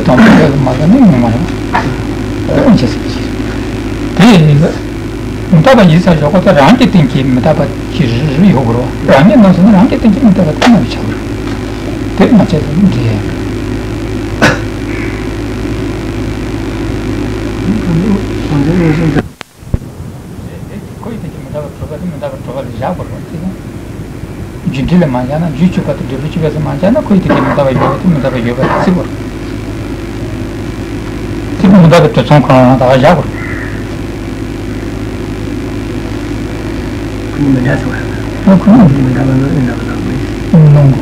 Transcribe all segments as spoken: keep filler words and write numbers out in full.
དང་པོ་ཡོད་ལ་མ་ཟ་ནི་ཡོང་མ་རེད། དེ་མི་བྱེད་ཟེར་གྱི། དེ་ཡིན་ལ། མི་རྟག་པ་ཡིན་ས་ཞོག་ཁོ་ཚོ་རང་གི་སྟེང་གི་མི་རྟག་པ་ཅིག་རེ་རེ་ཡོད་དགོས་རེད་བ། རང་ཉིད་ནང་སོང་ན་རང་གི་སྟེང་གི་མི་རྟག་པ་དེ་མ་རེད་ཆགས་དགོས་རེད། དེ་མ་བྱས་ན་འགྲིག་ཡ། ཁོ་ཡི་སྟེང་གི་མི་རྟག་པ་གྲུབ་པ་དེ་མི་རྟག་པ་གྲུབ་པ་ལ་བཞག་དགོས་རེད་བ། རྒྱུ་འབྲས་ལ་མ་བཞག་ན། རྒྱུ་གཅིག་པ་དང་འབྲས་བུ་གཅིག་པ་ཟེར་མ་བཞག་ན། ཁོ་ཡི་སྟེང་གི་མི་རྟག་པ་ཡོད་པ་དེ་མི་རྟག་པ་ཡོད་པ་རེད་ཟེར་དགོས་རེད། དེ་མི་རྟག་པའི་དུས་མཚུངས་ཁོ་རང་རང་ད་ག་བཞག་དགོས་རེད། ཁོ་གཉིས་མི་འདྲ་སོང་ཡ། ཨ་ཁོ་གཉིས་མི་འདྲ་བ་ནོར་ཡིན་འདྲ་བ་ནང་མི་སྣང་གོ།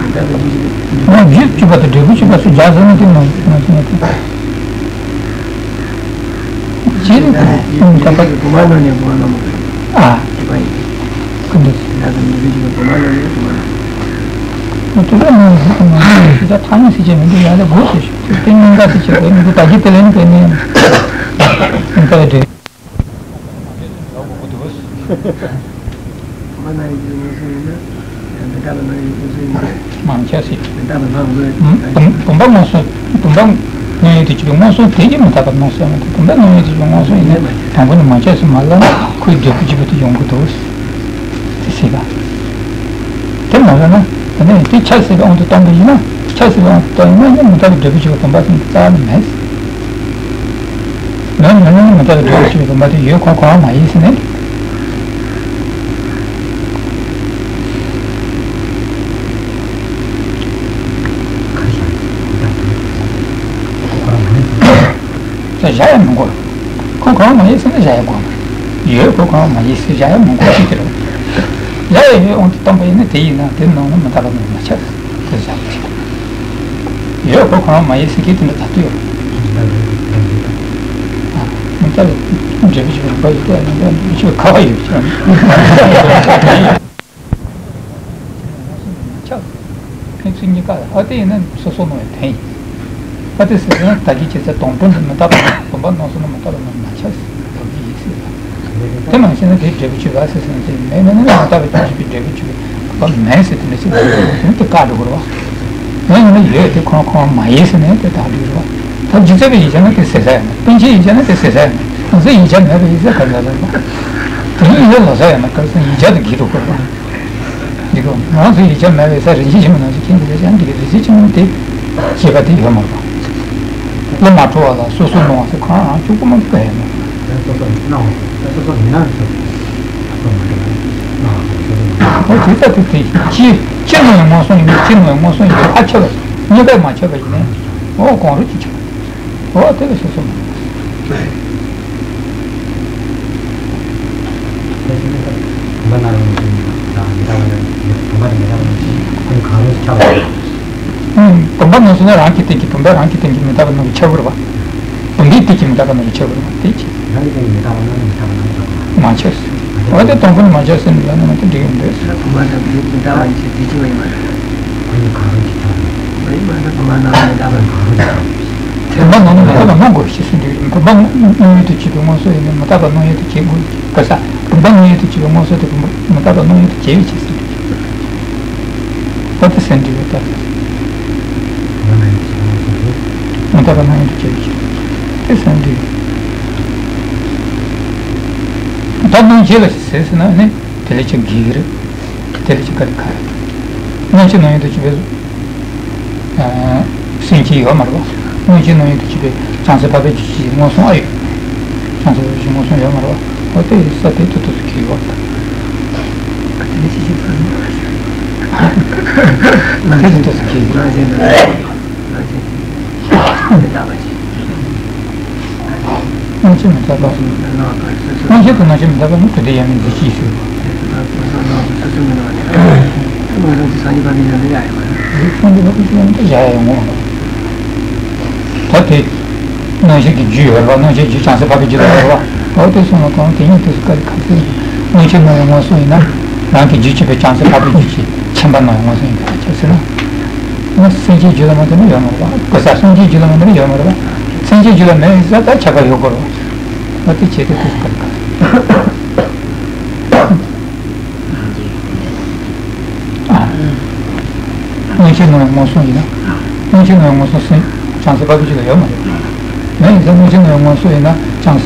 མི་འདྲ་བ་ཡིན་གྱི་རེད། ང་རྒྱུ་གཅིག་པ་དང་འབྲས་བུ་གཅིག་པ་སུ་བཞག་ཟེར་ན་དེ་ནང་ནང་བཞིན་ཡོད་དེ། ཅི་རེད་ད་ནི་ད་པ། བུ་མ་ནོར་ནས་བུ་མ་ནོར་མ་རེད། ཨ། གཅིག་པ་ཡིན། ཁོ་འདི། མི་འདྲ་བ་ནོར་ཡིན་བུ་མ་ནོར། ང་དེ་ལ་ནི་ཞེ་དྲག་ཐག་ཉེ་ཟེར་བྱས་མི་འདུག་ཡང་ལ་དགོས་ཟེར་ཞུ། དེ་སྙིང་ག་ཟེར་བྱས་དགོས་མི་འདུག་ད་གི་དེ་ལན་དེ་ནས་ཡང་ད་ལ་འདྲེ། མང་ཆེ་ཞིག་བུམ་པ་མངོན་སུམ། བུམ་པ་མངོན་ཡོད་དུ་གྱུར་པའི་མངོན་སུམ་དེ་ཉིད་མི་རྟག་པར་སྣང་སོང་བ་དང་། བུམ་པ་མངོན་ཡོད་དུ་གྱུར་པའི་མངོན་སུམ་ཡིན་ན། དང་པོ་ནི་མང་ཆེ་ཞིག་མ་ལ་ཁོའི་འབྲས་བུ་གཅིག་པ་དེ་ཡོང་གི་འདུག་དེ་སྲིད་པ། དེ་མ་རེད་ན། དེ་ནས་དེ་ཆ་སྲིད་པའི་དབང་དུ་བཏང་པ་ཡིན་ན། ཆ་སྲིད་པའི་དབང་དུ་བཏང་ཡིན་ན་ནི་མི་རྟག་པའི་འབྲས་བུ་གཅིག་པའི་བུམ་པ་དེ་རྩ་བ་ནས་མེད། མེད་ན་ནི་མི་རྟག་པའི་འབྲས་བུ་གཅིག་པའི་བུམ་པ་དེ་ཡོད་ཁོ་ཁོ་རང་མ་ཡིན་ཟེར་ནས། ཁོ་བཞག་ཡ་མི་དགོས། ཁོ་གང་མ་ཡིན་ཟེར་ན་བཞག་ཡ་དགོས། ཡོད་ཁོ་གང་མ་ཡིན་ཟེར་བཞག་ཡ་མི་དགོས་ཅིག་དེ་རེད། བཞག་ཡ་ཡོད་དབང་དུ་བཏང་པ་ཡིན་ན་དེ་ཡིན་ན་དེ་ནང་ན་མི་རྟག་པ་ནང་མ་ཆགས། དེ་བཞག་ཅིག་ཡོད་ཁོ་གང་མ་ཡིན་ཟེར་གྱི་དེ་འདྲ་ད་ལྟ་ཡོད། མི་རྟག་པའི་འབྲས་བུ་ཞིག་རིག་པ་ཡིན་ཏེ་ཡང་འབྲས་བུ་ཞིག་ཁ་བ་ཡོད་ཀྱང་། ཆགས། ཕན་ཚུན་གཉིས་ཀ་ཨ་དེ་ཡིན་ན་སོ་སོ་ནང་ཡང་དོན་ཡིན། ཨ་དེ་ཟེར་ན་ད་གིན་བྱས་ཚད་དང་པོ་འདི་མི་རྟག་པ་ནང་བུམ་པ་སྣང་སོང་ན་མི་རྟག་པ་ནང་མ་ཆགས་ཟེར་ན་དག་གི་ཡིན་ཟེར་ལ། དེ་མ་ཤེས་ན་དེའི་འབྲས་བུ་གཅིག་པ་ཟེར་ཟེར་ན་དེ་མེད་མེད་ན་མི་རྟག་པའི་རྒྱུ་གཅིག་པའི་འབྲས་བུ་གཅིག་པའི་བུམ་པ་མེད་ཟེར་དེ་འདྲ་ཞིག་མ་རེད། དེ་བཀག་འགྲོ་དགོས་རེད་བ། ཡང་ཡིན་ན་ཡོད་དེ་ཁོ་རང་ཁོ་རང་མ་ཡིན་ཟེར་ནས་དེ་དག་འགྲོ་རེད་བ། ད་ལྗིད་ཚད་པའི་ཡིག་ཆ་ན་དེ་ཟེར་ས་ཡོད་མ་རེད། སྤུན་མཆེད་ཡིག་ཆ་ན་དེ་ཟེར་ས་ཡོད་མ་རེད། ང་ཚོའི་ཡིག་ཆ་མེད་པའི་ཡིག་ཆ་ག་ལ་ལ་ལ། དེ་ཡིན་ཡོད་ལོ་ས་ཡོད་མ་རེད། ཁ་སང་ཡིག་ཆ་དེ་འགྱུར་འགྲོ་དགོས་རེད་བ། འདི་གོ་ང་ཚོའི་ཡིག་ཆ་མེད་པའི་ས་རིན་ཆེན་ཆེན་མོ་ནང་བཞིན་མཁྱེན་དགོས་ཀྱང་འདི་གི་རིན་ཆེན་ཆེན་མོ་དེ་བྱེད་པ་དེ་ཡོད་མ་རེད། བློ་མ་འཕྲོ་བ་ལ་སོ་སོ་སྣང་བ་ཚོ་གང་རང་གཅིག་པུ་མ་གཏོགས་ཡོད་མ་རེད། སོ་སོ་སྣང་བ་སོ་སོ་མི་སྣང་སོ་སོ་མ་འདྲ་བ་སྣང་བ་སོ་སོ་མ་འདྲ་བ། ཨོ་དེ་ལྟ་དེ་དེ་ཅི་ཅི་ནང་ཡང་མངོན་སུམ་ཡིན་ཅི་ནང་ཡང་མངོན་སུམ་ཡིན་ཨ་ཆ་བ་གཉིས་ཀ་མ་ཆགས་པ་ཡིན་ནའི་ཨོ་གང་རུང་ཅི་ཆགས། འོ་དེ་ལ་སོ་སོ་མ། བུམ་པ་སྣང་རུང་ཞིང་དང་མི་རྟག་པ་ནི་བུམ་པ་དང་མི་རྟག་པ་ནང་བཞིན་ཁོང་གང་རུང་ཞིག་ཁྱབ་པ་རེད། ཨུམ། བུམ་པ་མངོན་སུམ་ན་རང་གི་སྟེང་གི་བུམ་པ་རང་གི་སྟེང་གི་མི་རྟག་པ་ནང་གི་ཁྱབ་དགོས་རེད་བ། བུམ་པའི་སྟེང་གི་མི་རྟག་པ་ནང་གི་ཁྱབ་དགོས་རེད་བ་དེ་ཅི། རང་གི་སྟེང་གི་མི་རྟག་པ་ནང་ནས་མི་རྟག་པ་ནང་གི་ཁྱབ་དགོས་རེད། མ་ཁྱབ། འོ་དེ་དང་པོ་ནས་མ་ཁྱབ་ཟེར་ནས་ཡོད་ན་མ་གཏོགས་འགྲིག་གི་མི་འདུག་བུམ་པ་དང་བུམ་པའི་མི་རྟག་པ་ཡིན་ཕྱིར་དེ་ཅི་བ་ཡིན་མ་རེད། ཁོང་གི་གང་རུང་གི་ཁྱབ་རེད། བུམ་པ་དང་བུམ་པ་སྣང་མི་རྟག་པ་གང་རུང་གི་ཁྱབ་རེད། བུམ་པ་སྣང་ན་མི་རྟག་པ་སྣང་དགོས་ཞེས་གསུངས་འདུག་བུམ་པ་སྣང་ཡུལ་དུ་བྱེད་པའི་མངོན་སུམ་ཡིན་ན་མི་རྟག་པ་སྣང་ཡུལ་དུ་བྱེད་དགོས་ཀྱི་ག་ས། བུམ་པ་སྣང་ཡུལ་དུ་བྱེད་པའི་མངོན་སུམ་དེ་བུམ་པ་མི་རྟག་པ་སྣང་ཡུལ་དུ་བྱེད་པའི་ཕྱིར་ཟེར་འདུག་ད་དེ་ཟེར་འདུག་ད། མི་རྟག་པ་སྣང་ཡུལ་དུ་བྱེད་པའི་ཕྱིར། དེ་ཟེར་འདུག་ད་སྣང་བྱེད་ལ་ཟེར་ཟེར་ན་ནི་དེ་ལས་ཀྱང་འགལ་གྱི་རེད། དེ་ལས་ཀྱང་དཀའ་ལས་ཁག་རེད། སྣང་བྱེད་སྣང་ཡུལ་དུ་བྱེད་པའི། སེམས་ཅན་ཡོད་མ་རེད་པ། སྣང་བྱེད་སྣང་ཡུལ་དུ་བྱེད་པའི་བྱང་སེམས་འཕགས་པའི་རྒྱུད་ཀྱི་མངོན་སུམ་ཨ་ཡོད། བྱང་སེམས་འཕགས་པའི་རྒྱུད་མངོན་སུམ་ཡོད་མ་རེད་པ། འོ་དེ་ས་དེ་ཏུ་ཏུ་སུ་གི་ཡོད། དེ་ཏུ་ཏུ་སུ་གི་ཡོད། སྣང་བྱེད་མི་རྟག་པ། སྣང་བྱེད་དང་སྣང་བྱེད་མི་རྟག་པ་ནི་དྲུག་སྡེ་ཡོད་མེད་འདི་ཅིའི་ཕྱིར། སངས་རྒྱས་བསླབ་པའི་ཆོས་ལ་འདི་ཡང་ཡོད་མ་རེད། ད་དེ། སྣང་བྱེད་ཀྱི་རྒྱུ་ཡོད་རེད་པ། སྣང་བྱེད་རྒྱུ་བྱང་སེམས་འཕགས་པའི་རྒྱུད་ལ་ཡོད་རེད་པ། འོ་དེ་སོང་ལ་གང་དེ་ཉིད་དུ་སྐད་ཁ་ཚིག་སྣང་བྱེད་སྣང་བའི་མངོན་སུམ་ཡིན་ན། རང་གི་རྒྱུད་གཅིག་པའི་བྱང་སེམས་འཕགས་པའི་རྒྱུད་ཀྱི་མཁྱེན་པ་སྣང་བའི་མངོན་སུམ་ཡིན་པ་ཁྱབ་ཟེར་ན། ང་སེམས་ཅན་རྒྱུད་ལ་མ་ལྟོས་ན་ཡོད་མ་རེད་པ། གོ་ས་སེམས་ཅན་རྒྱུད་ལ་མ་ལྟོས་ན་ཡོད་མ་རེད་པ། སེམས་ཅན་རྒྱུད་ལ་མེད་ཡིན་ས་ད་ཁྱབ་པ་ཡོད་དགོས་རེད་པ། ང་དེ་བྱེད་དུ་དུས་སྐབས་ལ། ཨ། སྣང་བྱེད་སྣང་བའི་མངོན་སུམ་ཡིན་ན། སྣང་མཆེད་སྣང་བའི་མངོན་སུམ་གསུམ་བྱང་སེམས་འཕགས་པའི་རྒྱུད་ལ་ཡོད་མ་རེད། མེད་ཡིན་ཙང་སྣང་མཆེད་སྣང་བའི་མངོན་སུམ་ཡིན་ན་བྱང་སེམས་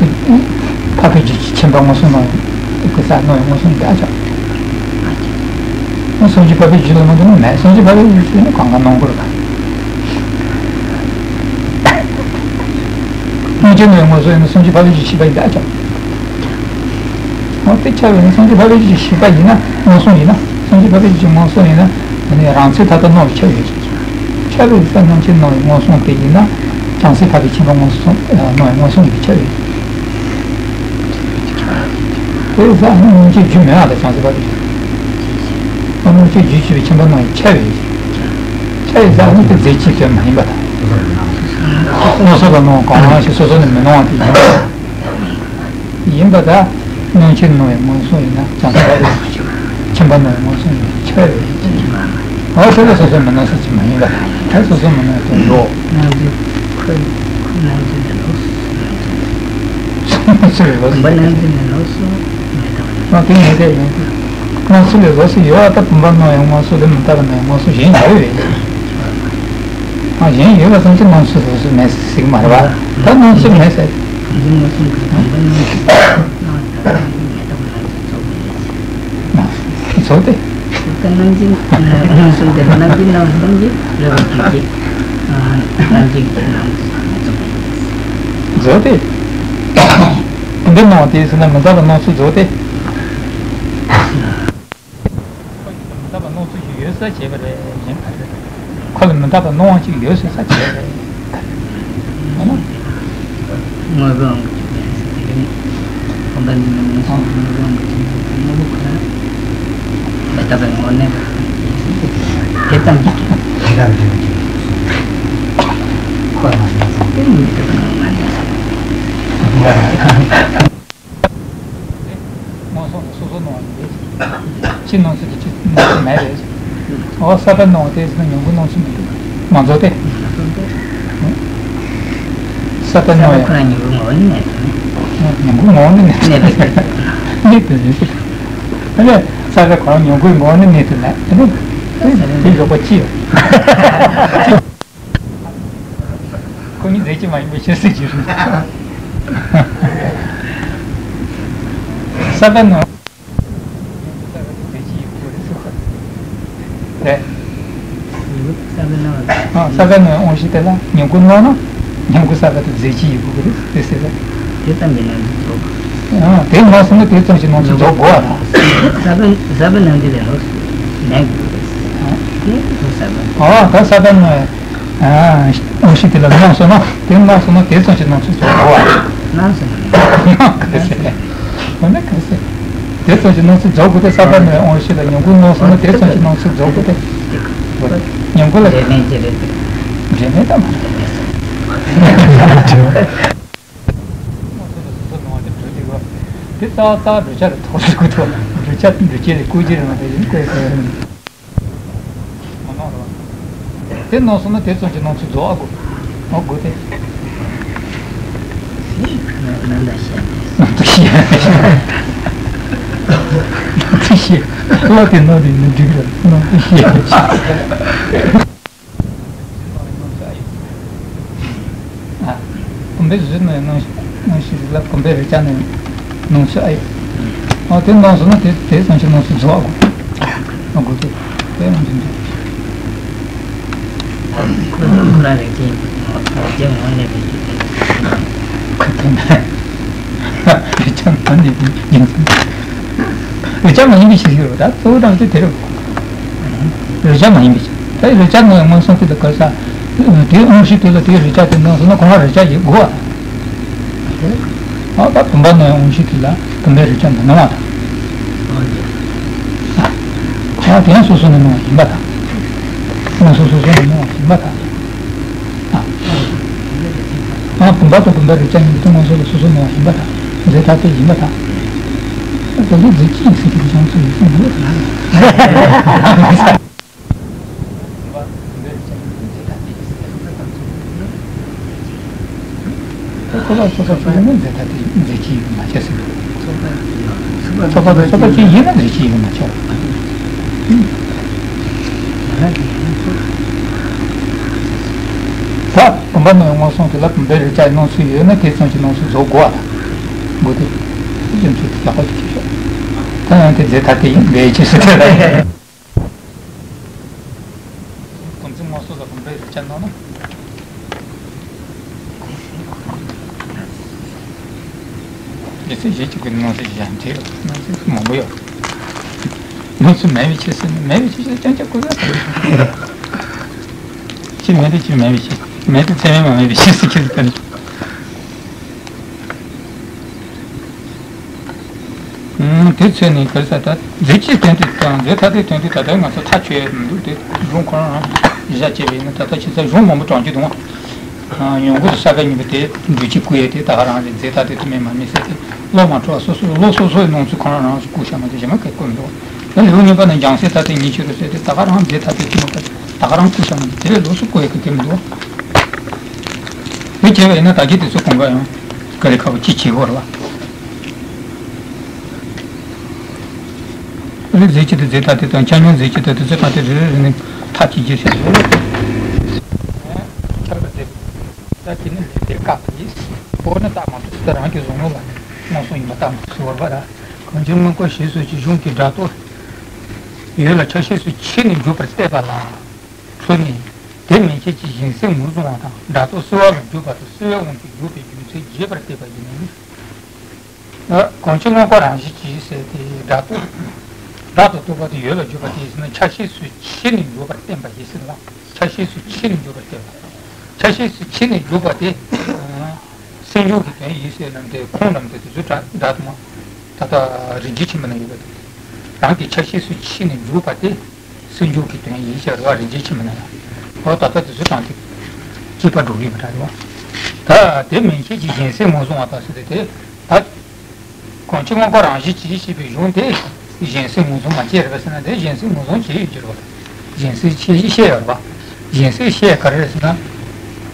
འཕགས་པའི་རྒྱུད་ཀྱི་ཁྱིམ་པ་མངོན་སུམ་སྣང་བའི་སྣང་བའི་མངོན་སུམ་ཡིན་པས་ཨ་ཅག་སངས་རྒྱས་འཕགས་པའི་རྒྱུད་ལ་མ་འདུག་ན་མེད། སངས་རྒྱས་འཕགས་པའི་རྒྱུད་ལ་ཡིན་ན་གང་ག་སྣང་གི་རེད། སྣང་མཆེད་སྣང་བའི་མངོན་སུམ་ཡིན་ན་སངས་རྒྱས་འཕགས་པའི་རྒྱུད་ཀྱི་ཤེས་པ་ཡིན་པས་ཨ་ཅག་འོ་དེ་ཁྱབ་ཡོད་ན་སངས་རྒྱས་འཕགས་པའི་རྒྱུད་ཀྱི་ཤེས་པ་ཡིན་ན་མངོན་སུམ་ཡིན་ན། སངས་རྒྱས་འཕགས་པའི་རྒྱུད་ཀྱི་མངོན་སུམ་ཡིན་ན་ཨ་ནི་རང་ཚོད་མཐའ་དག་སྣང་བའི་ཁྱབ་ཡོད་ཅེས། ཁྱབ་པའི་ས་སྣང་མཆེད་སྣང་བའི་མངོན་སུམ་དེ་ཡིན་ན་བྱང་སེམས་འཕགས་པའི་ཁྱིམ་པ་མངོན་སུམ་སྣང་བའི་མངོན་སུམ་ཡིན་པས་ཁྱབ་ཡོད། དེ་ས་སྣང་མཆེད་རྒྱུད་མེད་པ་དང་བྱང་སེམས་འཕགས་པའི་རྒྱུད། སྣང་མཆེད་རྒྱུད་ཆེ་བའི་ཁྱིམ་པ་སྣང་བའི་ཁྱབ་ཡོད། ཁྱབ་པའི་ས་སྣང་དེ་རྫས་གཅིག་དོན་མ་ཡིན་པ་དང་། མངོན་སུམ་ལ་སྣང་བ་གང་རུང་ཞིག་སོ་སོ་ནས་མི་སྣང་བ་དེ་ཡིན་པ། ཡིན་པ་དང་། སྣང་མཆེད་སྣང་བའི་མངོན་སུམ་ཡིན་ན་བྱང་སེམས་འཕགས་པའི་ཁྱིམ་པ་སྣང་བའི་མངོན་སུམ་ཡིན་པས་ཁྱབ་པའི་ཕྱིར། འོ་དེ་ལ་སོ་སོ་མི་སྣང་ས་ཅིག་མ་ཡིན་པ། ད་སོ་སོ་མི་སྣང་དོན་འགྲོ། སྣང་ཚུལ་ཁོ་ཁོ་སྣང་ཚུལ་འདི་ལོགས་སུ་སོང་། སོ་སོ་ལོགས་སུ། བུམ་པ་སྣང་ཚུལ་ནི་ལོགས་སུ་མེད་པ། ཨ་དེ་ངེས་གཏན་ཡིན། སྣང་ཚུལ་ལས་ལོགས་སུ་ཡོད་པ་ལྟ་བུ་བུམ་པ་སྣང་བའི་མངོན་སུམ་ལས་མི་རྟག་པ་སྣང་བའི་མངོན་སུམ་གཞན་ཡོད་པས། ཨ་གཞན་ཡོད་པ་ཙམ་གྱིས་སྣང་ཚུལ་ལོགས་སུ་མེད་ཟེར་གྱི་མ་རེད་པ། ད་སྣང་ཚུལ་མེད་ཟེར། གང་ཅི་མངོན་སུམ་གྱི་དང་པོ་སྣང་ཚུལ་སྣང་བ་དང་མེད་པ་སྣང་ཚུལ་རྫོགས་པ་ཡིན། རྫོགས་ཏེ། ད་སྣང་ཚུལ་སྣང་ཚུལ་དེ་སྣང་ཚུལ་སྣང་ཚུལ་གྱི་རེ་བ་གྱིས་ཀྱི་སྣང་ཚུལ་གྱི་སྣང་ཚུལ་རྫོགས་པ་ཡིན། རྫོགས་ཏེ། འདི་སྣང་བ་དེའི་ཚེ་ན་མི་རྟག་པའི་སྣང་ཚུལ་རྫོགས་ཏེ། ཁོ་ལ་མི་རྟག་པའི་སྣང་ཚུལ་ཞིག་ཡོད་ས་བྱས་པ་རེད་གཞན་ག་རེ་རེད། ཁོ་ལ་མི་རྟག་པའི་སྣང་བ་ཅིག་ཡོད་ཟེར་ས་བྱས་པ་རེད། དངོས་པོའི་དབང་གིས་བྱས་པའི་དེ་རིང་བུམ་པ་འདི་ནི་མངོན་སུམ་དངོས་པོའི་དབང་གིས་བྱས་པའི་དངོས་པོ་ཁོ་ན་མི་རྟག་པའི་ངོ་བོ་ནི་དེ་ཙམ་གྱིས་དེ་ལྟར་འགྱུར་ཁོ་ན་དེ་ནི་མི་རྟག་པའི་ངོ་བོ་ནི། མངོན་སུམ་ལ་སོ་སོ་སྣང་བ་ཡིན་པས། ཕྱི་སྣང་ཚུལ་དེ་ཕྱི་སྣང་ཚུལ་མེད་པས། འོ་ས་པའི་སྣང་བ་དེ་ཟེར་ན་མྱུ་གུའི་སྣང་ཚུལ་མི་འདུག་མ་རྫོགས་ཏེ། ས་པའི་སྣང་བ་ཡང་། ཁོ་རང་མྱུ་གུའི་ངོ་བོ་ནི་མེད་དོ། མྱུ་གུའི་ངོ་བོ་ནི་མེད། མེད་པས། མེད་པས་ཟེར། དེ་ནས་ས་པའི་ཁོ་རང་མྱུ་གུའི་ངོ་བོ་ནི་མེད་དོ་ལ། དེ་ནས་དེ་ཞོགས་པ་ཅི་ཡོད། ཁོ་གཉིས་རྫས་གཅིག་མ་ཡིན་པའི་ཕྱིར་ཟེར་གྱི་རེད། ས་པའི་ནང་། རྫས་གཅིག་ཡིན་དགོས་རེད་ཟེར་གྱི་རེད། ས་པའི་ནང་། ཨ་ས་པའི་ནང་དབང་ཤེས་དེ་ལ་མྱུ་གུ་སྣང་ན་མྱུ་གུ་ས་པ་དེ་རྫས་གཅིག་ཡིན་དགོས་རེད་ཟེར་ཟེར་རེད། དེ་ཙམ་གྱིས་སྣང་ཚུལ་རྫོགས་དགོས། ཨ་དེ་སྣང་སོང་ན་དེ་ཙམ་གྱིས་སྣང་ཚུལ་རྫོགས་དགོས་པ་དང་། ས་པའི་ས་པའི་སྣང་ཚུལ་ལས་ལོགས་སུ་མེད་དགོས་རེད། ཨ་དེ་ས་པའི། ཨ་ད་ས་པའི་ནང་། དབང་ཤེས་དེ་ལ་སྣང་སོང་ན་དེ་སྣང་སོང་ན་དེ་ཙམ་གྱིས་སྣང་ཚུལ་རྫོགས་དགོས་པ། སྣང་སོང་ན། སྣང་གི་རེད་ཟེར། འོ་ན་ག་རེ་ཟེར། དེ་ཙམ་གྱིས་སྣང་ཚུལ་རྫོགས་དགོས་ཏེ་ས་པ་ནས་དབང་ཤེས་ལ་མྱུ་གུ་སྣང་སོང་ན་དེ་ཙམ་གྱིས་སྣང་ཚུལ་རྫོགས་དགོས་ཏེ། མྱུ་གུ་ལ། འབྲེལ་མེད་ཅི་རེད་དེ། འབྲེལ་མེད་དང་མ་འབྲེལ་མེད་ཟེར། དེ་རྩ་བ་རྩ་བ་བསྒྲུབ་བྱ་ལ་ཐོགས་སུ་བཀོད་དོ། བསྒྲུབ་བྱ་བསྒྲུབ་བྱེད་ལས་བཀོད་ཀྱི་རེད་མ་གཏོགས་ཡིན་བཀོད་ཀྱི་རེད། མ་གནང་རོགས། དེ་སྣང་སོང་ན་དེ་ཙམ་གྱིས་སྣང་ཚུལ་རྫོགས་ཨ་དགོས། ཨ་དགོས་ཏེ། ནང་དུ་ཤེས། ནང་དུ་ཤེས། བློ་དེ་ནང་དུ་མི་འགྲིག་ར་ནང་དུ་ཤེས། ཨ། བུམ་པའི་གཟུགས་སྣང་བའི་སྣང་སྣང་ཤེས་ལ་བུམ་པའི་རེག་བྱ་སྣང་སྣང་ཚུལ་ཨ་ཡོད། ཨ་དེ་སྣང་སོང་ན་དེ་དེ་ཙམ་གྱིས་སྣང་ཚུལ་རྫོགས་ཨ་དགོས། ཨ་དགོས་ཏེ། དེ་ཡང་འཛིན་ཚུལ། ཁོ་ཁོ་རང་རེག་བྱའི་རེག་བྱའི་ངོ་བོ་ནས་རེག་བྱའི་ཁོ་དོན་རེག་བྱ་ངོ་ནས་རེག་བྱའི་རེག་བྱ་མ་ཡིན་པའི་ཕྱིར་ཡོད་པ་ད་གཙོ་བོ་རང་ཚོ་དེ་རེད། རེག་བྱ་མ་ཡིན་པའི་ཕྱིར། ད་རེག་བྱ་ནི་མངོན་སུམ་དེ་ལ་ག་ས། དེའི་དབང་ཤེས་དེ་ལ་དེའི་རེག་བྱ་དེ་སྣང་སོང་ན་ཁོ་རང་རེག་བྱ་ཡིན་དགོས་པ། ཨ་ད་བུམ་པ་སྣང་བའི་དབང་ཤེས་དེ་ལ་བུམ་པའི་རེག་བྱ་མི་སྣང་བ་དང་། ཨ་དེ་ཡང་སོ་སོ་ནས་སྣང་བ་ཡིན་པ་དང་། སྣང་སོ་སོ་སོ་ནས་སྣང་བ་ཡིན་པ་དང་། ཨ་བུམ་པ་དང་བུམ་པའི་རེག་བྱ་གཉིས་ཀྱི་སྟེང་མངོན་སུམ་ལ་སོ་སོ་སྣང་བ་ཡིན་པ་དང་། རྫས་ཐ་དད་ཡིན་པ་དང་། ད་ལྟ་རྫས་གཅིག་ཡིན་ཟེར་གྱི་རེད་ཀྱང་ཚུལ་ཡིན་གསུངས་འདུག་ཁོ་པ་སོ་སོ་ཆོས་ཉིད་ནི་རྫས་ཐ་དད་རྫས་གཅིག་ཡིན་པ་མ་ཁྱབ་ཟེར་གྱི་འདུག་ཚོགས་པ་ཚོགས་པ་དང་ཚོགས་པ་གཅིག་ཡིན་ན་རྫས་གཅིག་ཡིན་པ་མ་ཁྱབ། བུམ་པ་སྣང་བའི་མངོན་སུམ་དེ་ལ་བུམ་པའི་རེག་བྱ་ཡི་སྣང་ཚུལ་ཡོད་ན་དེ་ཙམ་གྱི་སྣང་ཚུལ་རྫོགས་དགོས་པ་དང་། དགོས་ཏེ། དེ་ཙམ་གྱི་ཡག་པོ་ཞིག་ཤོད། ད་ཡང་དེ་རྫས་ཐ་དད་ཡིན་པའི་ཕྱིར་ཟེར་ཏེ་ལ། གོམས་འཛིན་མངོན་སུམ་ལ་བུམ་པའི་རེག་བྱ་སྣང་ན། རྒྱུ་མཚན་གཞན་གཅིག་གི་སྣང་ཚུལ་ཞིག་ཡང་འདྲེས་སྣང་ཚུལ་མང་པོ་ཡོད། སྣང་ཚུལ་མེད་པའི་ཕྱིར་ཟེར་ན་མེད་པའི་ཕྱིར་ཟེར་རྐྱང་རྐྱང་ཁོ་ན། ཅི་མེད་དེ་ཅི་མེད་པའི་ཕྱིར། མེད་དེ་ཚད་མས་མ་དམིགས་པའི་ཕྱིར་ཟེར་གྱི་རེད། དེ་ཚོས་ནི་ག་རེ་ཟེར་ད་རྫས་གཅིག་དོན་དེ་དང་རྫས་ཐ་དད་དོན་དེ་ད་ལྟ་ང་ཚོ་ཐག་ཆོད་ཡ་མི་འདུག་དེ་གཞུང་ཁོ་རང་རང་གཞི་བྱས་པ་ཡིན་ན་ད་ལྟ་ཆེ་ས་གཞུང་མང་པོ་དྲངས་རྒྱུ་འདུག་ཨ། ཡོང་སྒོ་དང་ས་ག་གཉིས་པོ་དེ་འགྲུལ་གྱི་བཀོད་ཡ་དེ་ད་ག་རང་རེད། རྫས་ཐ་དད་དུ་མེད་མ་མེད་ཟེར་ཏེ་བློ་མ་འཕྲོ་བ་སོ་སོ་བློ་སོ་སོའི་སྣང་ཚུལ་ཁོ་རང་རང་བཀོད་བཞག་མ་གཏོགས་གཞན་མ་གས་བཀོད་མི་འདུག་ད་ལེའུ་གཉིས་པ་ནས་རྒྱང་སྲིད་ཐ་དད་ཉིད་ཕྱིར་རོ་ཟེར་ཏེ་ད་ག་རང་རྫས་ཐ་དད་དུ་མེད་པ་ད་ག་རང་བཀོད་བཞག་མ་གཏོགས་དེ་ལས་ལོགས་སུ་བཀོད་ཡ་གི་གེ་མི་འདུག་དེ་བྱས་པ་ཡིན་ན་ད་གིན་དེ་ཚོ་གོང་ཁ་ཡང་དཀའ་ལས་ཁག་པོ་ཅི་བྱེད་དགོས་རེད་བ། རིགས་རྫས་གཅིག་ཏུ་རྫས་ཐ་དད་དང་ཆ་མཉམ་རྫས་གཅིག་ཏུ་དེ་ཚོ་གང་དེ་རེ་རེ་རེ་ནས་ཐག་གཅིག་གྱུར་བྱས་ཏེ། ཆགས་པ་རྫས་ད་དེ་ནི་ལས་དེ་བཀག་པ་ཡིན། འོ་ན་རྟགས་མ་གྲུབ་ད་རང་གི་གཟུང་རྣམ་ལ་ནི་མངོན་སུམ་ཡིན་པ་རྟགས་མ་གྲུབ་ཟེར་བ་རེད་བ་ད། གང་ཕྱིར་མངོན་རྟོགས་ཞེས་སོགས་ཀྱི་གཞུང་གི་སྒྲ་རྟོག་ཡོད་ལ་ཆ་ཤས་སུ་ཕྱེ་ནས་འཇོག་པར་བལྟས་པ་ལ། འཕྲོས་ནས། དེ་མན་ཆད་ཀྱི་གཞན་སེལ་ངོས་བཟུང་བ་དང་སྒྲ་རྟོག་སེལ་བ་ལ་འཇོག་པ་དང་སེལ་བའི་དབང་གིས་འཇོག་པའི་རྒྱུ་མཚན་རྒྱས་པར་བལྟས་པ་ཡིན། གང་ཕྱིར་མངོན་རྟོགས་རང་བཞིན་གྱིས་ཟེར་ཏེ་སྒྲ་རྟོག་སྒྲ་དང་རྟོག་པ་དེ་ཡོད་ལ་འཇོག་པ་དེ་ཡིན་ན་ཆ་ཤས་སུ་ཕྱེ་ནས་འཇོག་པར་བསྟན་པ་ཡིན་ཟེར་ལ། ཆ་ཤས་སུ་ཕྱེ་ནས་འཇོག་པར་བསྟན་པ། ཆ་ཤས་སུ་ཕྱེ་ནས་འཇོག་པ་དེ། སེལ་འཇོག་གི་དོན་ཡིན་ཟེར་ནམ་དེ་ཁུངས་ནམ་དེ་དེ་ཚོ་སྒྲ་སྒྲ་དུ་མ། ད་ལྟ་རིགས་རྒྱུད་ཆེན་པོ་ན་ཡོད་པ་དེ། རང་གི་ཆ་ཤས་སུ་ཕྱེ་ནས་འཇོག་པ་དེ། སེལ་འཇོག་གི་དོན་ཡིན་ཟེར་བ་རིགས་རྒྱུད་ཆེན་པོ་ན་ཡང་། འོ་ད་ལྟ་དེ་ཚོ་དྲངས་ཏེ། སྐྱེས་པ་འགྲོ་གི་མི་འདྲ་རེད་བ། ད་དེ་མན་ཆད་ཀྱི་གཞན་སེལ་ངོས་བཟུང་བ་དང་ཟེར་ཏེ་དེ། ད། གང་ཕྱིར་མངོན་རྟོགས་རང་བཞིན་གྱིས་ཞེས་པའི་གཞུང་དེ། གཞན་སེལ་ངོས་བཟུང་མ་བྱས་རེད་པ་ཟེར་ན་དེ་གཞན་སེལ་ངོས་བཟུང་བྱས་ཡོད་ཀྱི་རེད་བ། གཞན་སེལ་བྱས་ཞེས་བཤད་ཡོད་རེད་བ། གཞན་སེལ་བཤད་ག་རེ་རེད་ཟེར་ན།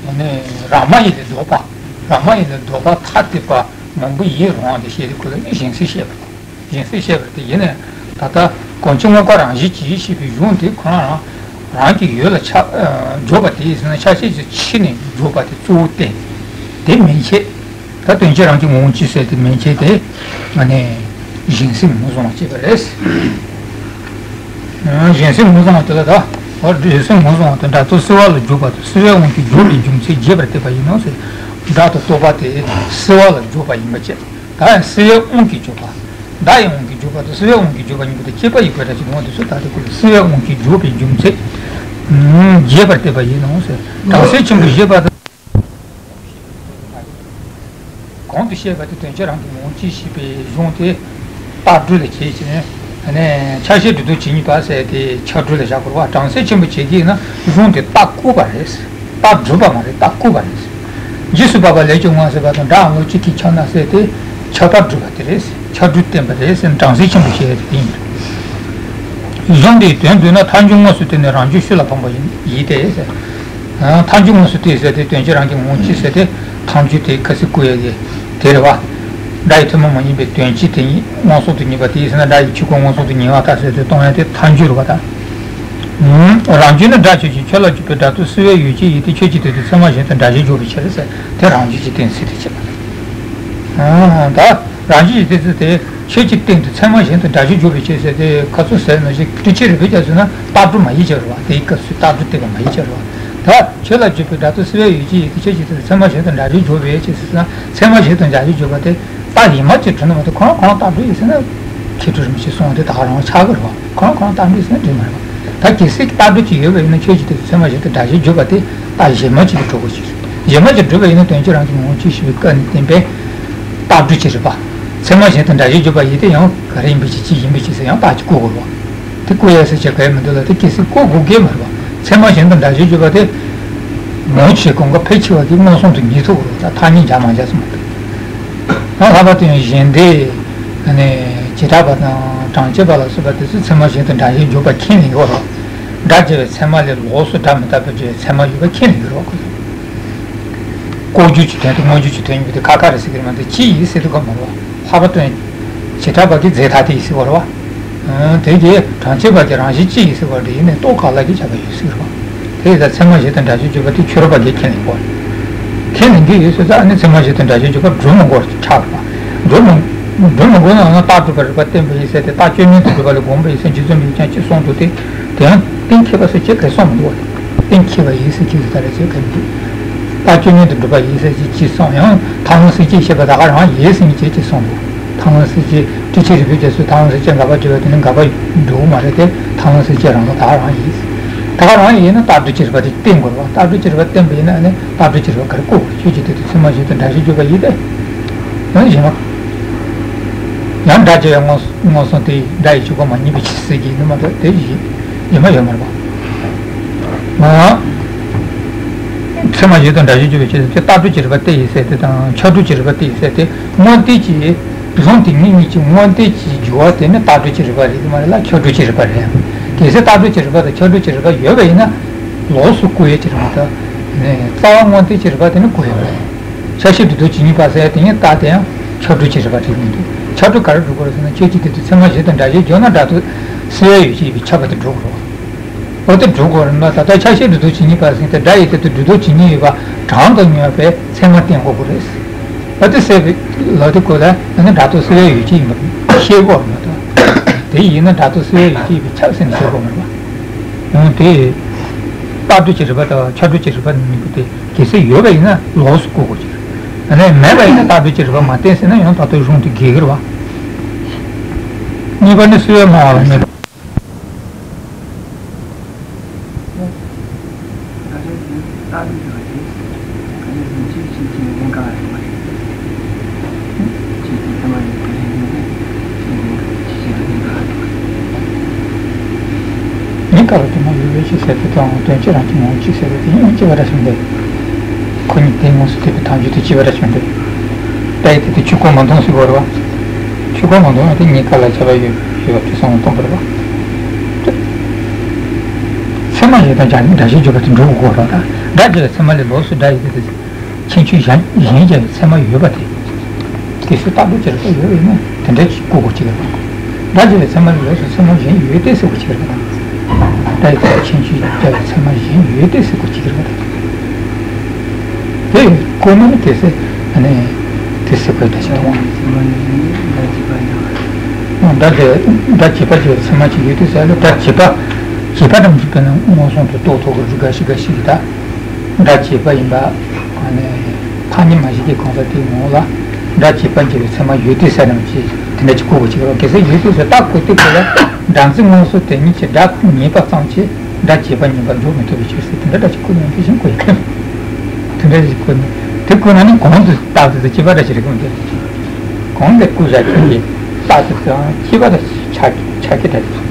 ཨ་ནི་རང་མ་ཡིན་ལས་ལྡོག་པ། རང་མ་ཡིན་ལས་ལྡོག་པ་ཐ་དད་པ་མང་པོ་ཡིན་རུང་བ་དེ་བཤད་དེ་ཁོ་ལ་ནི་གཞན་སེལ་བཤད་པ་རེད། གཞན་སེལ་བཤད་པ་དེ་ཡིན་ནས་ད་ལྟ་གང་ཕྱིར་མངོན་རྟོགས་རང་བཞིན་གྱིས་ཞེས་པའི་གཞུང་དེ་ཁོ་རང་རང་གི་ཡུལ་ལ་ཆ་འཇོག་པ་དེ་ཡིན་ཟེར་ན་ཆ་ཤས་ཀྱི་ཕྱེ་ནས་འཇོག་པ་དེ་གཙོ་བོ་བསྟན། དེ་མན་ཆད། ད་དོན་སྤྱི་རང་གི་ངོ་བོ་གཅིག་ཟེར་དེ་མན་ཆད་དེ། ང་ནས་གཞན་སེལ་ངོས་བཟུང་བ་བྱེད་པ་རེད། གཞན་སེལ་ངོས་བཟུང་བ་དེ་ལ་ད། གཞན་སེལ་ངོས་བཟུང་བ་དང་སྒྲ་རྟོག་སེལ་བ་ལ་འཇོག་པ་དང་སེལ་བའི་དབང་གིས་འཇོག་པའི་རྒྱུ་མཚན་རྒྱས་པར་བལྟས་པ་ཡིན་ནོ་ཟེར། སྒྲ་དང་རྟོག་པ་དེ་སེལ་བ་ལ་འཇོག་པ་ཡིན་པ་བྱས། ད་སེལ་བའི་དབང་གིས་འཇོག་པ། སྒྲ་ཡི་དབང་གིས་འཇོག་པ་དང་སེལ་བའི་དབང་གིས་འཇོག་པ་གཉིས་པོ་དེ་སྐྱེས་པ་ཡི་གོ་སྒྲ་གཅིག་ཏུ་དབང་དུ་སོང་ད་དེ་ཀུན་ལ་སེལ་བའི་དབང་གིས་འཇོག་པའི་རྒྱུ་མཚན། རྒྱས་པར་བལྟས་པ་ཡིན་ནོ་ཟེར། གྲངས་ཚད་ཆེན་པོ་བཞི་པ་དང་། གོང་དུ་བཤད་པ་དེ་དོན་སྤྱི་རང་གི་ངོ་བོ་གཅིག་ཞེས་པའི་གཞུང་དེ་རྟགས་འགྲུལ་ལ་བྱེད་ཅིང་། ཆ་ཤས་སྒྲོ་འདོགས་ཇི་སྙེད་པ་ཟེར་ཏེ་ཆ་འགྲུལ་ལ་བཞག་དགོས་པ། གྲངས་ཚད་ཆེན་པོ་བྱེད་ཀྱི་ཡིན་ན་གཞུང་དེ་རྟགས་བཀོད་པ་རེད། རྟགས་སྒྲུབ་པ་མ་རེད། རྟགས་བཀོད་པ་རེད། རྗེས་སུ་དཔག་པ་ལས་ཀྱང་ངོ་ཟེར་བ་དང་སྒྲ་ལོག་གཅིག་གིས་ཁྱབ་ན་ཟེར་ཏེ་ཁྱབ་པ་སྒྲུབ་པ་དེ་རེད། ཆ་འགྲུལ་བསྟན་པ་རེད་ཟེར་ནས་གྲངས་ཚད་ཆེན་པོ་བཤད་ཡ་དེ་ཡིན། གཞུང་འདིའི་དོན་བསྡུས་ན་མཐའ་འཇུག་དངོས་སུ་བསྟན་ནས་རང་འཇུག་ཤུགས་ལ་འཕངས་པ་ཡིན་ཡིན་ཏེ་ཟེར། མཐའ་འཇུག་དངོས་སུ་བསྟན་ཟེར་ཏེ་དོན་སྤྱི་རང་གི་ངོ་བོ་གཅིག་ཟེར་ཏེ་མཐའ་འཇུག་དེ་ཁ་ཚིག་བཀོད་ཡ་གི་དེ་རེད་བ། སྒྲ་ཡི་ཐུན་མོང་མ་ཡིན་པའི་དོན་སྤྱི་དེ་ཉིད་མངོན་སུམ་དུ་ངེས་པ་དེ་ཡིན་ཟེར་ན་སྒྲ་ཡི་ཆོས་སྐུ་མངོན་སུམ་དུ་ངེས་པ་ལྟར་ཟེར་ཏེ་སྟོན་ཡ་དེ་མཐའ་འཇུག་རེད་བ་ད། རང་རྒྱུད་ནི་སྒྲ་ཆོས་ཅན། ཆོས་ལ་འཇུག་པའི་སྒྲ་རྟོག་སེལ་བའི་ཡུལ་ཅན་ཡིན་ཏེ་ཆོས་ཅན་དེ་དང་ཚད་མ་གཞན་དུ་འདྲ་བྱེད་འཇོག་པའི་ཕྱིར་ཟེར་དེ་རང་རྒྱུད་ཀྱི་གཏན་ཚིགས་དེ་བྱེད་པ་རེད། ད་རང་རྒྱུད་ཀྱི་གཏན་ཚིགས་དེ་ཆོས་ཀྱི་སྟེང་དུ་ཚད་མ་གཞན་དུ་འདྲ་བྱེད་འཇོག་པའི་ཕྱིར་ཟེར་དེ་ཁ་ཚུར་ཟེར་ནང་བཞིན་དྲི་ཆུ་རེ་བའི་རྒྱ་མཚོ་ན་རྟགས་སྒྲུབ་མ་ཡིན་ཅེས་རེད་བ། དེའི་སྐབས་སུ་རྟགས་སྒྲུབ་བསྟན་པ་མ་ཡིན་ཅེས་རེད་བ། ད་ཆོས་ལ་འཇུག་པའི་སྒྲ་རྟོག་སེལ་བའི་ཡུལ་ཅན་ཡིན་ཏེ་ཆོས་ཅན་དེ་དང་ཚད་མ་གཞན་དུ་འདྲ་བྱེད་འཇོག་པའི་ཕྱིར་ཟེར་ན་ཚད་མ་གཞན་དུ་འདྲ་བྱེད་འཇོག་པ་དེ། རྟགས་གཞན་མ་གཅིག་གྲུབ་ན་མ་གཏོགས་ཁོ་རང་ཁོ་རང་རྟགས་སྒྲུབ་ཡིན་ཟེར་ན་མཁས་གྲུབ་རིན་པོ་ཆེས་གསུངས་པ་དེ་ད་ག་རང་ཆགས་ཀྱི་རེད་བ། ཁོ་རང་ཁོ་རང་རྟགས་སྒྲུབ་ཟེར་ན་འགྲིག་མ་རེད་བ། ད་གལ་སྲིད་རྟགས་སྒྲུབ་ཅིག་ཡོད་པ་ཡིན་ན་ཆོས་ཅན་དེ་ཚད་མ་གཞན་དུ་འདྲ་བྱེད་འཇོག་པ་དེ་རྟགས་གཞན་མ་གཅིག་གིས་གྲུབ་དགོས་ཀྱི་རེད། གཞན་མ་གཅིག་གྲུབ་པ་ཡིན་ན་དོན་སྤྱི་རང་གི་ངོ་བོ་གཅིག་ཞེས་པའི་སྐབས་ནས་བསྟན་པའི་རྟགས་སྒྲུབ་ཅིག་རེད་པ། ཚད་མ་གཞན་དུ་འདྲ་བྱེད་འཇོག་པ་ཡིན་ཏེ་ཡང་ག་རེ་ཡིན་པའི་ཕྱིར་ཅི་ཡིན་པའི་ཕྱིར་ཟེར་ཡང་རྟགས་ཅིག་བཀོད་དགོས་རེད་བ། དེ་བཀོད་ཡ་ཟེར་བྱས་ག་ཡ་མི་འདུག་ལ་དེ་གལ་སྲིད་བཀོད་དགོས་ཀྱི་མ་རེད་བ། ཚད་མ་གཞན་དུ་འདྲ་བྱེད་འཇོག་པ་དེ། ངོ་ཆོས་གང་ག་ཕལ་ཆེ་བ་གིས་མངོན་སུམ་དུ་ངེས་ཐུབ་ཀྱི་རེད། ད་ཐ་སྙད་སྦྱར་མ་སྦྱར་ཙམ་མ་གཏོགས། ཡང་ལྷག་པར་དུ་ཡང་གཞན་སྡེ། ཨ་ནི་བྱེ་བྲག་པ་དང་གྲངས་ཅན་པ་ལ་སོགས་པ་དེ་ཚོས་ཚད་མ་གཞན་དུ་འདྲ་བྱེད་འཇོག་པ་ཁས་ལེན་གྱི་རེད། སྒྲ་བྱས་པའི་ཚད་མ་ལས་ལོགས་སུ་སྒྲ་མི་རྟག་པའི་སྒྲའི་ཚད་མ་ཡོད་པ་ཁས་ལེན་གྱི་རེད། ལྐོག་གྱུར་གྱི་དོན་དང་མངོན་གྱུར་གྱི་དོན་གཉིས་པོ་དེ་ཁ་ཁ་རེད་ཟེར་གྱི་རེད་མ་གཏོགས་གཅིག་ཡིན་ཟེར་དུས་ཁ་མ་རེད་བ། ལྷག་པར་དུ་ཡང་བྱེ་བྲག་པ་གིས་རྫས་ཐ་དད་ཡིན་ཟེར་བ་རེད་བ། དེ་གིས་གྲངས་ཅན་པ་གིས་རང་བཞིན་གཅིག་ཡིན་ཟེར་བ་རེད། ཡིན་ནའི་རྟོག་ག་ལ་གིས་ཁྱབ་པ་ཡོད་ཟེར་བ། དེ་ཡིན་ཙང་ཚད་མ་གཞན་དུ་འདྲ་བྱེད་འཇོག་པ་དེ་ཁྱོད་རང་པ་གིས་ཁས་ལེན་དགོས། དེ་ནི་འདི་ཡོད་ཟེར་ཙང་ཨ་ནི་ཚད་མ་གཞི་དང་འདྲ་བྱེད་འཇུག་པ་སྒྲུབ་མི་དགོས་ཆགས་པ། སྒྲུབ་མི་སྒྲུབ་མི་དགོས་ན་ཡང་ན་རྟགས་སྒྲུབ་པར་རིགས་པ་བསྟན་པ་ཡིན་ཟེར་ཏེ། རྟགས་ཆོས་མིང་དུ་གྲུབ་པ་ལས་གོམས་པ་ཡིན་ཟེར་འཇུག་ཚུལ་མིན་ཀྱང་ཅི་གསུངས་འདུག་སྟེ། དེ་ཡང་གཏན་འཁེལ་བ་ཟེར་ཅེས་གལ་གསུངས་མི་འདུག་བ། གཏན་འཁེལ་བ་ཡིན་ཟེར་ཅེས་ཟེར་ད་རེ་ཅེས་གལ་མི་འདུག་རྟགས་ཆོས་མིང་དུ་གྲུབ་པ་ཡིན་ཟེར་ཅེས་ཅི་གསུངས་ཡང་ཐལ་རང་སེལ་བྱེད་ཤེས་པ་ད་ག་རང་ཡིན་ཟེར་ཅེས་ཅི་གསུངས་འདུག་ཐལ་རང་སེལ་བྱེད་དྲི་ཆུའི་རིལ་བུའི་རྗེས་སུ་ཐལ་རང་སེལ་བྱེད་འགག་པར་འགྱུར་བ་དེ་ནི་འགག་པ་འགྲོ་གི་མ་རེད་དེ། ཐལ་རང་སེལ་བྱེད་རང་ལ་ད་ག་རང་ཡིན། ད་ག་རང་ཡིན་ན་རྟགས་སྒྲུབ་ཀྱི་རིགས་པ་དེ་བསྟན་དགོས་རེད་བ། རྟགས་སྒྲུབ་ཀྱི་རིགས་པ་བསྟན་པ་ཡིན་ན་ཨ་ནི་རྟགས་སྒྲུབ་ཀྱི་རིགས་པ་ག་རེ་བཀོད་དགོས། ཆོས་ཀྱི་དོན་དུ་ཚད་མ་གཞི་དང་འདྲ་བྱེད་འཇུག་པ་ཡིན་ཏེ། ཡང་གཞན་པ། ཡང་སྒྲ་བྱས་པའི་མངོན་མངོན་སུམ་དེ་སྒྲ་ཡི་འཇུག་པ་མ་ངེས་པའི་ཕྱིར་ཟེར་གྱི་ཡིན་ནི་མ་གཏོགས་དེ་གཞན་པ་ཡོད་མ་རེད་པ། ཚད་མ་གཞི་དང་འདྲ་བྱེད་འཇུག་པའི་ཕྱིར་ཟེར་དེ་རྟགས་སྒྲུབ་ཀྱི་རིགས་པ་སྟེ་ཡིན་ཟེར་དེ་དང་ཁྱབ་སྒྲུབ་ཀྱི་རིགས་པ་སྟེ་ཡིན་ཟེར་དེ་དངོས་བསྟན་གྱི། རང་དེ་ཉིད་ཉིད་ཀྱི་དངོས་བསྟན་གྱི་སྦྱོར་བ་དེ་ནི་རྟགས་སྒྲུབ་ཀྱི་རིགས་པ་རེད་མ་རེད་ལ་ཁྱབ་སྒྲུབ་ཀྱི་རིགས་པ་རེད། གལ་སྲིད་རྟགས་སྒྲུབ་ཀྱི་རིགས་པ་དང་ཁྱབ་སྒྲུབ་ཀྱི་རིགས་པ་ཡོད་པ་ཡིན་ན་ལོགས་སུ་བཀོད་ཡས་ཀྱི་རིགས་པ་དང་། རྩ་བ་དངོས་བསྟན་གྱི་རིགས་པ་དེ་ནི་བཀོད་ཡས་མ་རེད། ཆ་ཤས་སྒྲུབ་ལྡོག་ཇི་སྙེད་པ་ཟེར་ཡ་དེ་ཉིད་རྟགས་དེ་ཡང་ཁྱབ་སྒྲུབ་ཀྱི་རིགས་པ་རེད་མི་འདུག་ཁྱབ་སྒྲུབ་ག་རེ་སྒྲུབ་དགོས་རེད་ཟེར་ན་ཁྱོད་ཀྱིས་དེ་དུས་ཚད་མ་གཞི་དང་འདྲ་བྱེད་སྦྱོར་ན་སྒྲ་དོན་སེལ་བའི་ཡུལ་ཅན་ཡིན་པས་ཁྱབ་པ་དེ་སྒྲུབ་དགོས་རེད། འོ་དེ་སྒྲུབ་དགོས་རེད་ན་ད་ལྟ་ཆ་ཤས་སྒྲུབ་ལྡོག་ཇི་སྙེད་པ་ཟེར་ཏེ་སྒྲ་ཡི་དེ་དུས་སྒྲུབ་ལྡོག་ཇི་སྙེད་ཡོད་པ་གྲངས་དང་སྙོམས་པའི་ཚད་མ་བསྟན་དགོས་ཀྱི་རེད། འོ་དེ་སེལ་བའི་ལོ་དེ་བཀོད་ལ་ཨ་ནི་སྒྲ་དོན་སེལ་བའི་ཡུལ་ཅན་ཡིན་པ་ཤེས་དགོས་རེད་ན། ད་དེ་ཡིན་ན་སྒྲ་དོན་སེལ་བའི་ཡུལ་ཅན་ཡིན་པས་ཁྱབ་ཟེར་ནས་ཤེས་དགོས་མ་རེད་པ། འོ་དེ་རྟགས་སྒྲུབ་ཀྱི་རིགས་པ་དང་ཁྱབ་སྒྲུབ་ཀྱི་རིགས་པ་གཉིས་པོ་དེ་གལ་སྲིད་ཡོད་པ་ཡིན་ན་ལོགས་སུ་བཀོད་དགོས་ཀྱི་རེད། ཨ་ནི་མེད་པ་ཡིན་ན་རྟགས་སྒྲུབ་ཀྱི་རིགས་པ་མ་བསྟན་ཟེར་ན་ཡང་ད་དུང་གཞུང་དེ་འགལ་གྱི་རེད་པ། གཉིས་པ་ནི་སེལ་བའི་སྨྲ་བ་ལ་གནོད་པ། མི་དགག་པ་དེ་མ་ཡོད་པའི་ཕྱིར་ཟེར་དེ་དང་དོན་སྤྱི་རང་གི་ངོ་བོ་གཅིག་ཟེར་བ་དེ་ཡང་སྐྱེ་བ་ར་ཞིང་འདོད། ཁོ་གཉིས་དེ་དངོས་སུ་ཐེག་པའི་ཐལ་འགྱུར་དེ་སྐྱེ་བ་ར་ཞིང་འདོད། ད་ཡི་དེ་དེ་ཆོས་སྐུ་མ་མཐོང་ཟེར་བ་རེད་བ། ཆོས་སྐུ་མ་མཐོང་ཡང་དེ་གཉིས་ཀ་ལ་ཁྱད་པར་ཡོད་ཡོད་པ་དེ་སོང་མཐོང་བ་རེད་བ། ཚད་མ་གཞི་དང་འདྲ་བྱེད་འཇུག་པ་དེ་འགྲུབ་དགོས་རེད་བ། ད་སྒྲ་བྱས་པའི་ཚད་མ་ལས་ལོགས་སུ་སྒྲ་ཡི་དེ་དེ། ཁྱད་ཆོས་གཞན་གཞན་སྦྱར་བའི་ཚད་མ་ཡོད་པ་དེ། གལ་སྲིད་རྟགས་སྒྲུབ་ཀྱི་རིགས་པ་ཡོད་པ་ཡིན་ན་དེ་འདྲ་ཅིག་བཀོད་དགོས་ཀྱི་རེད་པ། སྒྲ་སྦྱར་བའི་ཚད་མ་ལས་ལོགས་སུ་ཚད་མ་གཞན་ཡོད་དེ་ཟེར་དགོས་ཀྱི་རེད་པ་དང་། སྒྲ་ཡི་ཚད་མ་ཁྱད་ཆོས་སྦྱར་བའི་ཚད་མ་གཞན་ཡོད་དེ་ཟེར་དགོས་ཀྱི་རེད་པ་དང་། དེ་བཀོད་ན་ནི་གལ་སྲིད་ཨ་ནི་དེ་ཟེར་དགོས་ད་ཅིག་མཐོང་བ། སྒྲ་དེ་སྒྲ་བྱས་པ་སྦྱར་བའི་ཚད་མ་ཅིག་ཡོད་དེ་ཟེར་ལ་སྒྲ་བྱས་པ་བྱས་པ་རྣམས་ཀྱིས་དཔེར་ན་མངོན་སུམ་དུ་རྟོགས་ཐུབ་ཀྱི་རིགས་འགའ་ཞིག་འགའ་ཞིག་གིས་ད། སྒྲ་བྱས་པ་ཡིན་པ། ཨ་ནི། ཐ་སྙད་མ་བྱས་ཀྱི་གང་ཟག་དེའི་ངོ་བོ་ལ། སྒྲ་བྱས་པ་སྦྱར་བའི་ཚད་མ་ཡོད་དེ་ཟེར་ནས་ཅི། དེ་འདྲ་ཅིག་བཀོད་དགོས་ཀྱི་རེད། གལ་སྲིད་ཡོད་དེ་ཟེར་རྟགས་བཀོད་དེ་བཀོད་ལ། སྒྲ་མཚན་མངོན་སུམ་དེ་ཉིད་ཀྱིས་སྒྲ་ངེས་པ་ཙམ་གྱིས་སྒྲ་བྱས་པ་ཉིད་པར་འཇོག་མི་ཐུབ་པའི་ཕྱིར་ཟེར་དེ་འདྲ་སྒྲ་ཅིག་བཀོད་ན་དེ་བཞིན་བཀོད་ཡོད་ཀྱི། དེ་འདྲ་ཅིག་བཀོད་ན། དེ་བཀོད་ན་ནི་གོང་དུ་རྟགས་དེ་ཚོ་སྐྱེས་པ་འདྲ་ཞིག་རེད་གོ་མི་འདུག་གོང་ལས་བཀོད་བཞག་མཁན་གྱི་རྟགས་དེ་ཚོའང་སྐྱེས་པ་འདྲ་ཆགས་ཆགས་ཀྱི་འདྲ་ཞིག་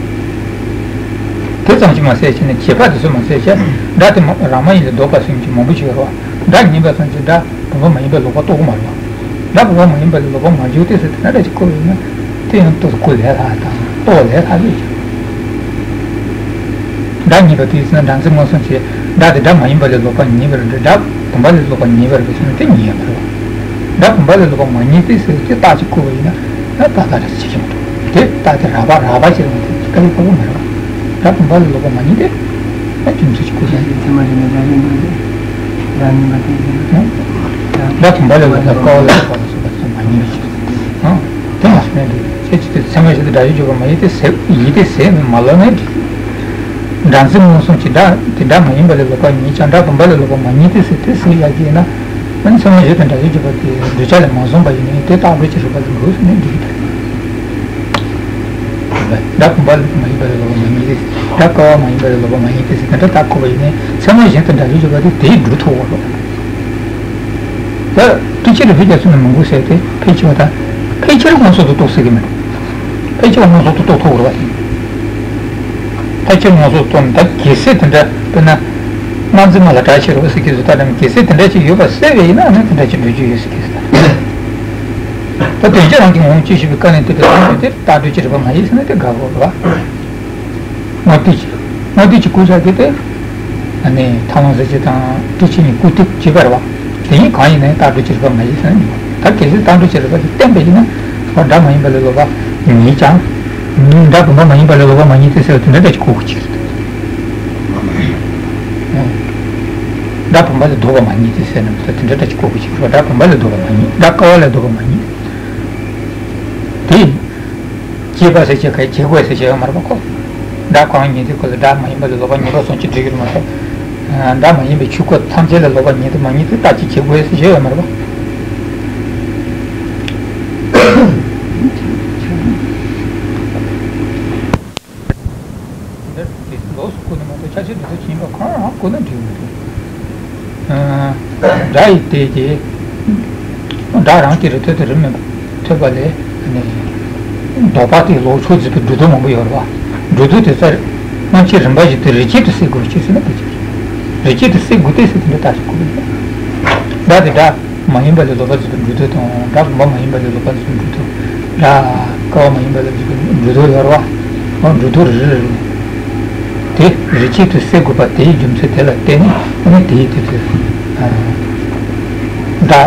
དེ་ཙམ་གྱིས་མ་ཟད་བྱས་ནས་བྱས་པ་དེ་ཚོས་མ་ཟད་བྱས་སྒྲ་དེ་མ་རང་མ་ཡིན་ལ་ལྡོག་པ་ཟེར་མཁན་གྱི་མང་པོ་ཞིག་ཡོད་རེད་བ། སྒྲ་ངེས་པ་ཙམ་གྱིས་སྒྲ་བུམ་པ་མ་ཡིན་པ་ལོག་པ་རྟོགས་ཀྱི་མ་རེད་བ། སྒྲ་བུམ་པ་མ་ཡིན་པ་ལས་ལོག་པ་མ་འཇོག་སྟེ་ཟེར་དེ་འདྲ་ཅིག་བཀོད་པ་ཡིན་ན། དེ་ཡང་རྟོགས་བཀོད་ལས་སླ་དང་རྟོགས་ལས་སླ་ལོས་ཀྱང་། སྒྲ་ངེས་པ་དེ་ཡིན་ན་སྒྲ་མཚན་མངོན་སུམ་གྱིས་སྒྲ་དེ་སྒྲ་མ་ཡིན་པ་ལས་ལོག་པ་ངེས་པར་འདོད། སྒྲ་བུམ་པ་ལས་ལོག་པ་ངེས་པར་འདོད་ཟེར་ན་དེ་ངེས་པ་རེད་བ། སྒྲ་བུམ་པ་ལས་ལོག་པ་མ་ངེས་ཏེ་ཟེར་གྱི་རྟགས་ཅིག་བཀོད་པ་ཡིན་ན་ད་ལྟ་རེ་ཟེར་གྱི་མི་འདུག་དེ་རྟགས་དེ་རགས་པ་རགས་པ་ཅིག་རེད་མ་གཏོགས་དཀའ་ལས་ཁག་པོ་མ་རེད་བ། སྒྲ་བུམ་པ་ལས་ལོག་པ་མ་ངེས་ཏེ། ད་རྒྱུ་མཚན་ཅིག་བཀོད་ས་ཡིན། ཚད་མ་རེད་ན་སྒྲ་ངེས་པ་རེད། སྒྲ་ངེས་པ་དེ་ཡིན་ན། སྒྲ་བུམ་པ་ལས་ལོག་པ་ཀ་བ་ལས་ལོག་པ་ལ་སོགས་པ་ཚད་མ་ངེས་པ་ཞིག་ཨང་། དེ་མ་སྨྲས་འདུག་དེ་ཅི་སྟེ་ཚད་མ་གཞི་དེ་སྒྲ་ཡོད་འཇོག་པ་མ་ཡིན་ཏེ་ཟེར་ཡིན་ཏེ་ཟེར་མ་ལབ་ན་འགྲིག་སྒྲ་མཚན་མངོན་སུམ་གྱིས་སྒྲ་དེ་སྒྲ་མ་ཡིན་པ་ལས་ལོག་པ་ངེས་ཀྱང་སྒྲ་བུམ་པ་ལས་ལོག་པ་མ་ངེས་ཏེ་ཟེར་དེ་ཟེར་ཡག་གི་ཡིན་ན། ཨ་ནི་ཚད་མ་གཞི་དང་སྒྲ་ཡོད་འཇོག་པ་དེ་གདུལ་བྱ་ལས་མ་བཟུང་བ་ཡིན་ན་དེ་རྟགས་སྒྲུབ་ཀྱི་རིགས་པ་ལས་འགྲོ་ཟེར་ན་འགྲིག་གི་རེད། སྒྲ་བུམ་པ་ལས་མ་ཡིན་པ་ལས་ལོག་པ་མ་ངེས་ཏེ། སྒྲ་ཀ་བ་མ་ཡིན་པ་ལས་ལོག་པ་མ་ངེས་ཏེ་ཟེར་དེ་འདྲ་རྟགས་བཀོད་པ་ཡིན་ན་ཚད་མ་གཞི་དང་སྒྲ་ཡོད་འཇོག་པ་དེ་དེས་སྒྲུབ་ཐུབ་པ་རེད། ད་དྲི་ཆུ་རིལ་བུའི་རྒྱ་མཚོ་ནི་མི་འགུལ་ཟེར་དེ་ཕལ་ཆེ་བ་དང་། ཕལ་ཆེར་མངོན་སུམ་དུ་རྟོགས་སྲིད་ཀྱི་མི་འདུག་ཕལ་ཆེར་མངོན་སུམ་དུ་རྟོགས་ཐུབ་དགོས་རེད་བ། ཕལ་ཆེར་མངོན་སུམ་དུ་རྟོགས་ན་ད་གལ་སྲིད་དེ་འདྲ་དཔེར་ན། སྣང་འཛིན་མ་ལ་གྲགས་ཆེ་རུ་ཟེར་གྱི་བཟོ་ལྟ་རེད། གལ་སྲིད་དེ་འདྲ་ཅིག་ཡོད་པ་གསལ་བས་ཡིན་ན་ཨ་ནི་དེ་འདྲ་ཅིག་འགྲོ་རྒྱུ་ཡོད་ཟེར་གྱི་བཟོ་ལྟ། ད་དོན་སྤྱི་རང་གི་ངོ་བོ་དཔྱོད་ཤེས་པའི་སྐབས་ནས་དེ་འདྲ་མཐོང་རྒྱུ་དེ་རྟགས་སྒྲུབ་ཀྱི་རིགས་པ་མ་ཡིན་ཟེར་ན་དེ་དགག་དགོས་རེད་བ། དངོས་བསྟན་གྱི། དངོས་བསྟན་གྱི་བཀོད་བཞག་གི་དེ། ཨ་ནི་ཐལ་རང་སེལ་བྱེད་དང་དྲི་ཆུ་གཉིས་བཀོད་དེ་བྱེད་པ་རེད་བ། དེ་གཉིས་གང་ཡིན་ནའི་རྟགས་སྒྲུབ་ཀྱི་རིགས་པ་མ་ཡིན་ཟེར་ན་འགྲིག་གི། ད་གལ་སྲིད་རྟགས་སྒྲུབ་ཀྱི་རིགས་པ་དེ་བསྟན་པ་ཡིན་ན། སྒྲ་མ་ཡིན་པ་ལས་ལོག་པ་ངེས་ཀྱང་། སྒྲ་བུམ་པ་མ་ཡིན་པ་ལས་ལོག་པ་མ་ངེས་ཏེ་ཟེར་བ་དེ་འདྲ་འདྲ་ཅིག་གོ་དགོས་ཀྱི་རེད། སྒྲ་བུམ་པ་ལས་ལྡོག་པ་མ་ཡིན་ཏེ་ཟེར་ན་མི་འདུག་དེ་འདྲ་ད་ཅིག་གོ་དགོས་ཀྱི་རེད་པ། སྒྲ་བུམ་པ་ལས་ལྡོག་པ་མ་ཡིན། སྒྲ་ཀ་བ་ལས་ལྡོག་པ་མ་ཡིན། དེ། སྐྱེས་པ་ཟེར་བྱས་ག་སྐྱེ་དགོས་ཟེར་བྱས་ཡོད་མ་རེད་པ་ཁོ། སྒྲ་གང་ཡིན་དེ་ཁོ་ལ་སྒྲ་མ་ཡིན་པ་ལས་ལོག་པ་ཉིད་རོ་གསུངས་ཀྱི་འགྲིག་གི་རེད་མ་གཏོགས། སྒྲ་མ་ཡིན་པའི་ཆོས་སྐུ་ཐམས་ཅད་ལས་ལོག་པ་ཉིད་དུ་མ་ཡིན་ཏེ་རྟགས་ཀྱི་སྐྱེ་དགོས་ཟེར་བྱས་ཡོད་མ་རེད་པ། འདིར་དེ་ལོགས་སུ་བཀོད་ནས་མ་གཏོགས་ཆ་ཤས་འདི་ཚོ་ཕྱིན་པ་གང་རང་བཀོད་ན་འགྲིག་མི་འདུག་སྒྲ་ཡི་སྟེང་གི་སྒྲ་རང་གི་རིགས་ཐོབ་དང་རིགས་མེད་པ་ཐོབ་པ་ལས་ནི་ལྡོག་པ་དེ་ལོག་ཕྱོགས་འཛིན་པའི་སྒྲོ་འདོགས་མང་པོ་ཡོད་རེད་པ། སྒྲོ་འདོགས་དེ་ཚར་སྔོན་ཆད་རིམ་པ་བཞིན་དུ་རིགས་ཆད་དུ་སེལ་དགོས་ཅེས་ཟེར་ན་དེ་ཅིག་རེད། རིགས་ཆད་དུ་སེལ་དགོས་ཏེ་ཟེར་དེ་འདྲ་རྟགས་ཤིག་གོ་དགོས་རེད། སྒྲ་དེ་སྒྲ། མ་ཡིན་པ་ལས་ལོག་པར་འཛིན་པའི་སྒྲོ་འདོགས་དང་། སྒྲ་བུམ་པ་མ་ཡིན་པ་ལས་ལོག་པར་འཛིན་པའི་སྒྲོ་འདོགས། སྒྲ་ཀ་བ་མ་ཡིན་པ་ལས་འཛིན་པའི་སྒྲོ་འདོགས་ཡོད་རེད་པ། འོ་སྒྲོ་འདོགས་རེ་རེ་རེ། དེ་རིགས་ཆད་དུ་སེལ་དགོས་པ་དེའི་རྒྱུ་མཚན་དེ་ལ་བརྟེན་ནས་ནི་དེའི་དུས་སུ། སྒྲ།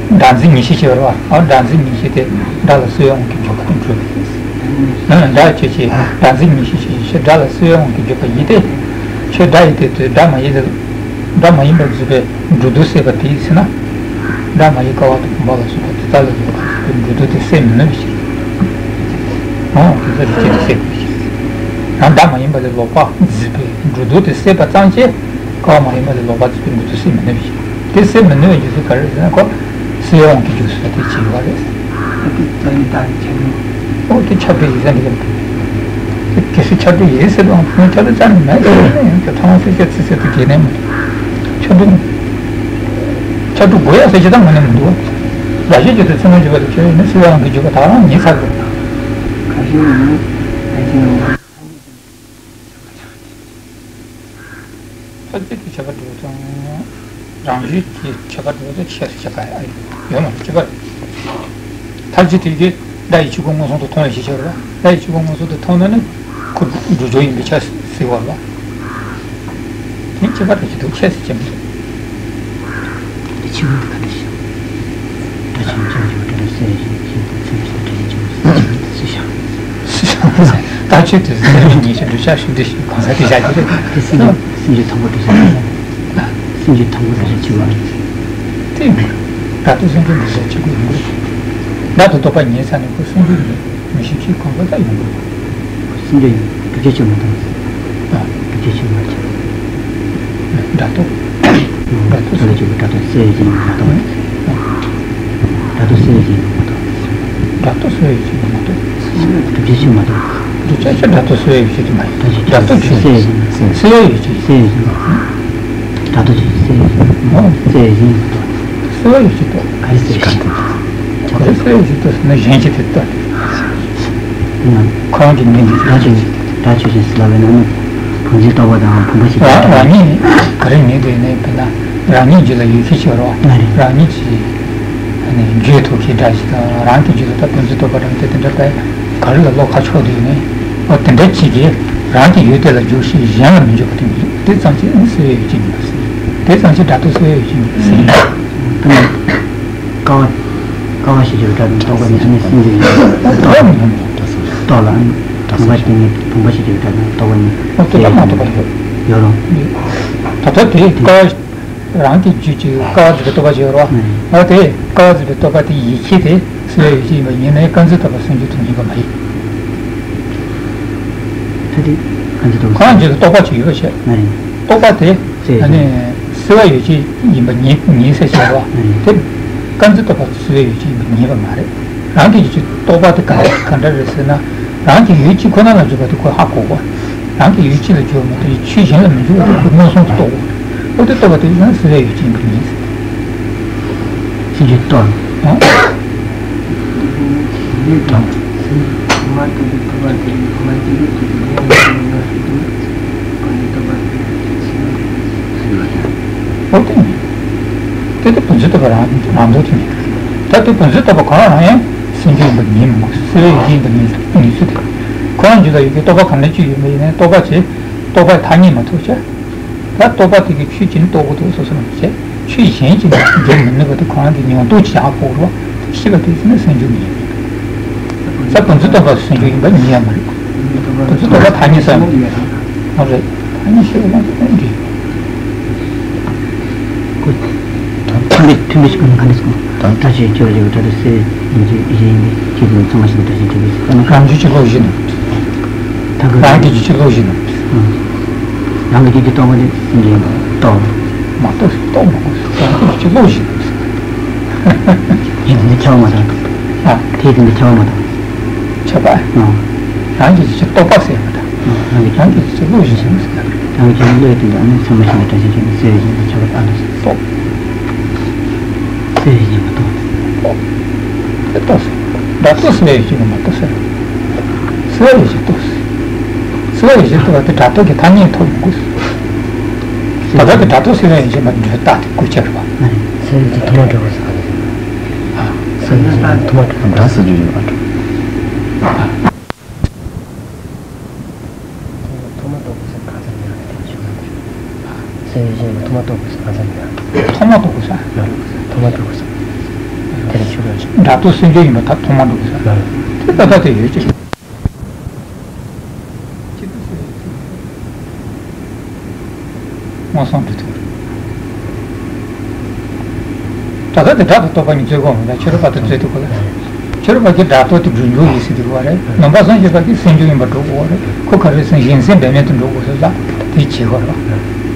སྒྲ་འཛིན་ཉེར་ཞི་ཡོད་རེད་པ། འོ་སྒྲ་འཛིན་ཉེར་ཞི་དེ་སྒྲ་ལ་སེལ་བའི་དབང་གིས་འཇོག་པ་དང་འགྲོ་བའི་དུས་སུ། སྒྲ་ཆོས་ཅན། སྒྲ་འཛིན་ཉེར་ཞི་ཞེས་བྱའི་ཕྱིར་སྒྲ་ལ་སེལ་བའི་དབང་གིས་འཇོག་པ་ཡིན་ཏེ། ཁྱོད་སྒྲ་ཡི་སྟེང་དུ་སྒྲ་མ་ཡིན་ལ། སྒྲ་མ་ཡིན་པར་འཛིན་པའི་སྒྲོ་འདོགས་སེལ་བ་དེ་ཡིན་ཟེར་ན། སྒྲ་མ་ཡིན་ཀ་བ་དང་བུམ་པ་ལ་སོགས་པ་དེ་དག་ལས་ལོག་པར་འཛིན་པའི་སྒྲོ་འདོགས་དེ་སེལ་མི་ནུས་པའི་ཕྱིར། འོ་དེ་ཚོ་རིགས་ཆད་དུ་སེལ་དགོས་པའི་ཕྱིར། ཡང་སྒྲ་མ་ཡིན་པ་ལས་ལོག་པར་འཛིན་པའི་སྒྲོ་འདོགས་དེ་སེལ་བ་ཙམ་གྱིས་ཀ་བ་མ་ཡིན་པ་ལས་ལོག་པར་འཛིན་པའི་སྒྲོ་འདོགས་སེལ་མི་ནུས་པའི་ཕྱིར། དེ་སེལ་མི་ནུས་པའི་རྒྱུ་མཚན་ག་རེ་རེད་ཟེར་ན་ཁོ། སེལ་བའི་དབང་གིས་འཇོག་ཟེར་བ་དེ་ཅིག་ཡོད་རེད། ཨོ་དེ་ཁྱབ་པའི་ཡིག་ཚད་འདི་ལ་དེ་གལ་སྲིད་ཁྱབ་པའི་ཡིག་ཚད་དང་ཁྱབ་པའི་རྩ་ནས་མེད་ཟེར་ན་ཡང་དེ་ཐང་སེ་ཁྱབ་ཚིག་ཚད་དུ་གལ་ནས་མི་འདུག་ཁྱབ་པའི་ཁྱབ་པའི་དགོས་ཡ་ཟེར་ཅི་ད་ངོ་ནས་མི་འདུག་ར་ཤ་ཅི་ཐུབ་ཚད་མ་འཇོག་པ་དེ་ཁྱོད་ཡིན་ན་སེལ་བའི་དབང་གིས་འཇོག་པ་ད་རང་ཉིད་ཚར་དགོས། ཁ་ཤས་ནི་ཨ་ཅེ་ཡང་། ཐ་ཚིག་དེ་ཁྱད་པར་འགྲོ་ཙང་། རང་བཞིན་གྱི་ཁྱད་པར་འགྲོ་ཙང་ཁྱད་པར་ཡོད་མ་རེད། ཁྱད་པར། ཐ་ཚིག་དེ་གིས་སྒྲ་ཡི་ཆོས་སྐུ་མངོན་སུམ་དུ་མཐོང་བའི་ཕྱིར་ཕྱིར་རོ། སྒྲ་ཡི་ཆོས་སྐུ་མངོན་སུམ་དུ་མཐོང་ན་ནི་ཁོ་སྒྲོ་སྦྱོར་ཡིན་པའི་ཆ་ཟེར་བ་ལ། དེ་ཁྱད་པར་དུ་ཅི་འདུག་ཁྱད་ཟེར་གྱི་མི་འདུག་དེ་ཆོས་སྐུ་དེ་ག་འདྲ་ཞིག་སྒྲ་ཆོས་ཅན་གྱི་སྒྲ་ལ་སེལ་བའི་ཆོས་ཅན་དུ་ཚིག་སོགས་སྒྲ་ཡི་ཆོས་སུ་ཅན་དུ་ཚིག་བྱ། ད་ཆོས་དེ་སེལ་བའི་ཉེས་བྱས་འདོད་ཆགས་ཤིང་འདྲེ་ཞིག་གང་ཟག་དེ་བཞག་གི་རེད། དེ་སེམས་ཀྱི་སེམས་ཀྱི་ཐོག་མ་འདོད་ཆགས་སེམས་ཀྱི་ཐོག་མ་འདོད་ཆགས་ཆེ་བ་རེད། དེ་སྒྲ་དང་སེམས་ཀྱི་འདོད་ཆགས་ཆེ་བ་ཡིན་དགོས། སྒྲ་དང་རྟོག་པ་ཉེ་ས་ནས་ཁོ་སེམས་ཀྱི་མི་ཤེས་ཤེས་གང་ག་ས་ཡོང་དགོས། སེམས་ཀྱི་བསྒྲུབ་བྱ་ཆོས་མ་གཏོགས། བསྒྲུབ་བྱ་ཆོས་མ་གཏོགས། སྒྲ་རྟོག་སྒྲ་རྟོག་སེལ་བའི་རྒྱུ་མ་གཏོགས། སྒྲ་རྟོག་སེལ་བའི་རྒྱུ་མ་གཏོགས། སྒྲ་རྟོག་སེལ་བའི་རྒྱུ་མ་གཏོགས། བསྒྲུབ་བྱའི་ཆོས་མ་གཏོགས། བསྒྲུབ་བྱ་ཆོས་སྒྲ་རྟོག་སེལ་བའི་རྒྱུ་མ་ཡིན། སྒྲ་རྟོག་ཆོས་སེལ་བའི་རྒྱུ་མ་སེལ་བའི་རྒྱུ་སེལ་བའི་རྒྱུ་མ། སྒྲ་རྟོག་ཆོས་སེལ་བའི་རྒྱུ་མ་སེལ་བའི་རྒྱུ་མ་གཏོགས། སེལ་བའི་རྒྱུ་གཏོགས། ག་རེ་སེལ་བའི་རྒྱུ། ག་རེ་སེལ་བའི་རྒྱུ་གཏོགས་ཟེར་ན་གཞན་གྱིས་དེ་ལྟ་སྟེ། ཁོ་རང་གི་མིང་དེ་སྒྲ་ཆོས་སྒྲ་ཆོས་ཅན་ཟེར་ལབ་པས་ན་ནི་བུམ་འཛིན་རྟོག་པ་དང་བུམ་པ་ཞིག་རང་རང་ཉིད་ག་རེ་ཉིད་དེ་ནས་དཔེར་ན་རང་ཉིད་རྒྱུད་ལ་ཡོད་ཚུལ་ཤེས་རོགས། རང་ཉིད་ཀྱི་རྒྱུད་ཐོག་གི་སྒྲ་ཞིག་དང་རང་གི་རྒྱུད་ལ་ད་བུམ་འཛིན་རྟོག་པ་རང་དེ་དེ་འདྲ་དཔེ་ག་རེ་ལ་བློ་ཁ་ཕྱོགས་དུས་ནས་འོ་དེ་འདྲ་གཅིག་གིས་རང་གི་ཡུལ་དེ་ལ་འཇུག་ཤེས་གཞན་ལ་མི་འཇུག་པ་དེ་ཉིད་དེ་ཙམ་གྱིས་ནི་སེལ་བའི་ཡུལ་གཅིག་ཉིད་ཟེར། དེ་ཙམ་གྱིས་སྒྲ་རྟོག་སེལ་བའི་ཡུལ་གཅིག་ཉིད་ཟེར། ཀ་བ། ཀ་བ་ཞེས་བརྗོད་པའི་སྒྲ་དང་རྟོག་པ་ནི་ཨ་ནི་སེམས་ཀྱི་རྟོག་ལ་རྟོག་ལ་བུམ་པ་ཞེས་བརྗོད་པའི་བུམ་པ་ཞེས་བརྗོད་པའི་སྒྲ་དང་རྟོག་པ་ནི། ཨོ་དེ་ལ་མ་རྟོགས་པ་ཡོད། ཡོད་རུང་། ད་ལྟ་དེ་ཀ་བ་རང་གི་རྒྱུད་ཀྱི་ཀ་བ་འཛིན་པའི་རྟོག་པ་ཞིག་ཡོད་རེད་བ། ཨོ་དེ་ཀ་བ་འཛིན་པའི་རྟོག་པ་དེ་ཡིད་ཆེས་དེ་སེལ་བའི་ཡུལ་གཅིག་ཡིན་པ་ཡིན་ནའི་ཀ་འཛིན་རྟོག་པ་སེམས་རྒྱུད་དུ་ངེས་པ་མ་ཡིན། ད་དེ་ཀ་འཛིན་རྟོག་པ་ཁོ་རང་རྒྱུད་ལ་རྟོག་པ་ཅིག་ཡོད་པ་བྱས། རྟོག་པ་དེ་ཨ་ནི་སེལ་བའི་ཡུལ་གཅིག་ཡིན་པ་ངེས་ངེས་ཟེར་བྱས་རེད་བ། དེ་ཀ་འཛིན་རྟོག་པ་སེལ་བའི་ཡུལ་གཅིག་ཡིན་པ་ངེས་པ་མ་རེད། རང་གི་ཡུལ་གཅིག་རྟོག་པ་དེ་ག་ག་འདྲ་རེད་ཟེར་ན། རང་གི་ཡུལ་གཅིག་ཁོ་ན་ལ་འཇུག་པ་དེ་ཁོས་ཧ་གོ་དགོས། རང་གི་ཡུལ་གཅིག་ལ་འཇུག་པ་མ་གཏོགས་ཆོས་གཞན་ལ་མི་འཇུག་པ་དེ་ཁོས་མངོན་སུམ་དུ་རྟོགས་དགོས། ཨོ་དེ་རྟོགས་པ་དེ་ཡང་སེལ་བའི་ཡུལ་གཅིག་ཡིན་པ་ངེས་ཟེར། ཕྱིན་ཅི་ལྟར། ཨ། ཨོ་དེ་ནི། དེ་དེ་བུམ་འཛིན་རྟོག་པ་རང་རང་ལྡོག་དེ་ནི། ད་དེ་བུམ་འཛིན་རྟོག་པ་གང་རང་ཡང་སེམས་རྒྱུད་ཡིན་པ་ངེས་མི་དགོས། སེལ་བའི་ཡུལ་ཡིན་པ་ངེས་ངེས་ཚུལ་དེ། ཁོ་རང་རྒྱུད་ལ་ཡོད་པའི་རྟོག་པ་གང་འདྲ་ཅིག་ཡོད་པ་ཡིན་ནའི་རྟོག་པ་དེ་རྟོག་པའི་ཐ་སྙད་མ་ཐུག་ཅེ། ད་རྟོག་པ་དེ་གིས་ཆོས་གཞན་རྟོགས་དགོས་འདུག་སོ་སོ་ལ་མི་བྱེད། ཆོས་གཞན་གྱིས་འཇོག་མི་ནུས་པ་དེ་ཁོ་རང་གི་མྱོང་རྟོགས་ཀྱིས་ཧ་གོ་རོ། དེ་ཤེས་པ་དེ་ཟེར་ན་སེམས་རྒྱུད་ཡིན། ས་བུམ་འཛིན་རྟོག་པ་སེམས་རྒྱུད་ཡིན་པ་ངེས་ཡ་མ་རེད། བུམ་འཛིན་རྟོག་པ་ཐ་སྙད་ས་མ་རེད། ཐ་སྙད་ཤེས་པ་ཡང་དེ་ནས་འདྲི། མཐུན་པའི་མཐུན་པའི་ཕྱོགས་ནས་ག་འདྲ་ཞིག་དང་། ད་ཅི་ཁྱོད་ལ་ཡོད་ད་དུ་སེ་ཡིན་གྱི་ཡིན་གྱི་ཁྱེད་ཀྱི་ཚང་མ་ཞིག་ད་ཅི་ཁྱོད་ཀྱི་ད་ནི་རང་རྒྱུད་ཀྱི་བློ་ཡིན་ནོ། ད་གི་རང་རྒྱུད་ཀྱི་བློ་ཡིན་ནོ། རང་གི་རྒྱུད་ཀྱི་རྟོག་པ་ནི་སེམས་ཀྱི་རྟོག་མ་རྟོགས་རྟོགས་མ་དགོས་རང་རྒྱུད་ཀྱི་བློ་ཡིན་ནོ། ཡིན་དེ་འདི་ཁྱབ་མ་དང་། ཨ་དེ་དེ་འདི་ཁྱབ་མ་དང་། ཁྱབ་པ། རང་རྒྱུད་ཀྱི་རྟོག་པ་ཟེར་བ་དང་། རང་གི་རང་གི་ཚེ་བློ་ཞིག་ཟིན། རང་གི་བློའི་སྟེང་དུ་ཨ་ནི་ཚང་མ་ཞིག་ལ་བཀྲ་ཤིས་ཀྱི་ནི་གསལ་བའི་ཞིང་དུ་ཁྱབ་པ་ཨ་ནི་སོགས། གསལ་བའི་ཞིང་དུ་རྟོགས། དེ་རྟོགས་ཟེར། སྒྲ་རྟོག་གསལ་བའི་ཞིང་དུ་མ་རྟོགས་ཟེར། གསལ་བའི་ཞིང་རྟོགས་ཟེར། གསལ་བའི་ཞིང་རྟོགས་པ་དེ་སྒྲ་རྟོག་གི་ཐ་སྙད་ཐོབ་མི་དགོས། ད་ལྟ་དེ་སྒྲ་རྟོག་གསལ་བའི་ཞིང་མ་འདྲ་རྟགས་དེ་བཀོད་ཁྱབ་རེད་པ། གསལ་བའི་ཞིང་ཐོག་མ་འགྲོ་བ་ཟེར། གསལ་བའི་ཞིང་ཐོག་མ་འགྲོ་བ། སྒྲ་སེལ་རྒྱུ་ཡིན་པ་འགྲོ། ཐོག་མ་རྟོགས་དགོས་ས་གང་ཟག་ཉིད་རང་གི་དེ་ཆོས་ལ་འགྱུར། སེམས་ཡེ་ཤེས་ལ་ཐོག་མ་རྟོགས་དགོས་ས་གང་ཟག་ཉིད་རང་། ཐོག་མ་རྟོགས་དགོས་ས། ཐོག་མ་རྟོགས་དགོས་ས། དེ་ལ་ཆོས་ལ་འགྱུར། སྒྲ་རྟོག་སེམས་བྱུང་ཡིན་པ་ད་ཐོག་མ་རྟོགས་དགོས་ས། དེ་ད་ལྟ་དེ་ཡོད་ཅིག་མངོན་སུམ་དུ་ཐུག་ད་ལྟ་དེ་སྒྲ་དང་རྟོག་པ་གཉིས་རྩོད་དགོས་མི་འདུག་ཕྱི་རོལ་པ་དང་རྩོད་དུས་གོ་ལ། ཕྱི་རོལ་པ་གིས་སྒྲ་རྟོག་དེ་སྒྲོ་འཇུག་ཡིན་ཟེར་དུས་གོ་རེད། ནང་པ་སངས་རྒྱས་པ་གིས་སེམས་བྱུང་ཡིན་པ་སྒྲོ་གོ་རེད། ཁོ་ག་རེ་ཟེར་གཞན་སེམས་འབད་མེད་དུ་འགྲོ་དགོས་ཟེར་ལ་དེ་བྱེད་དགོས་རེད།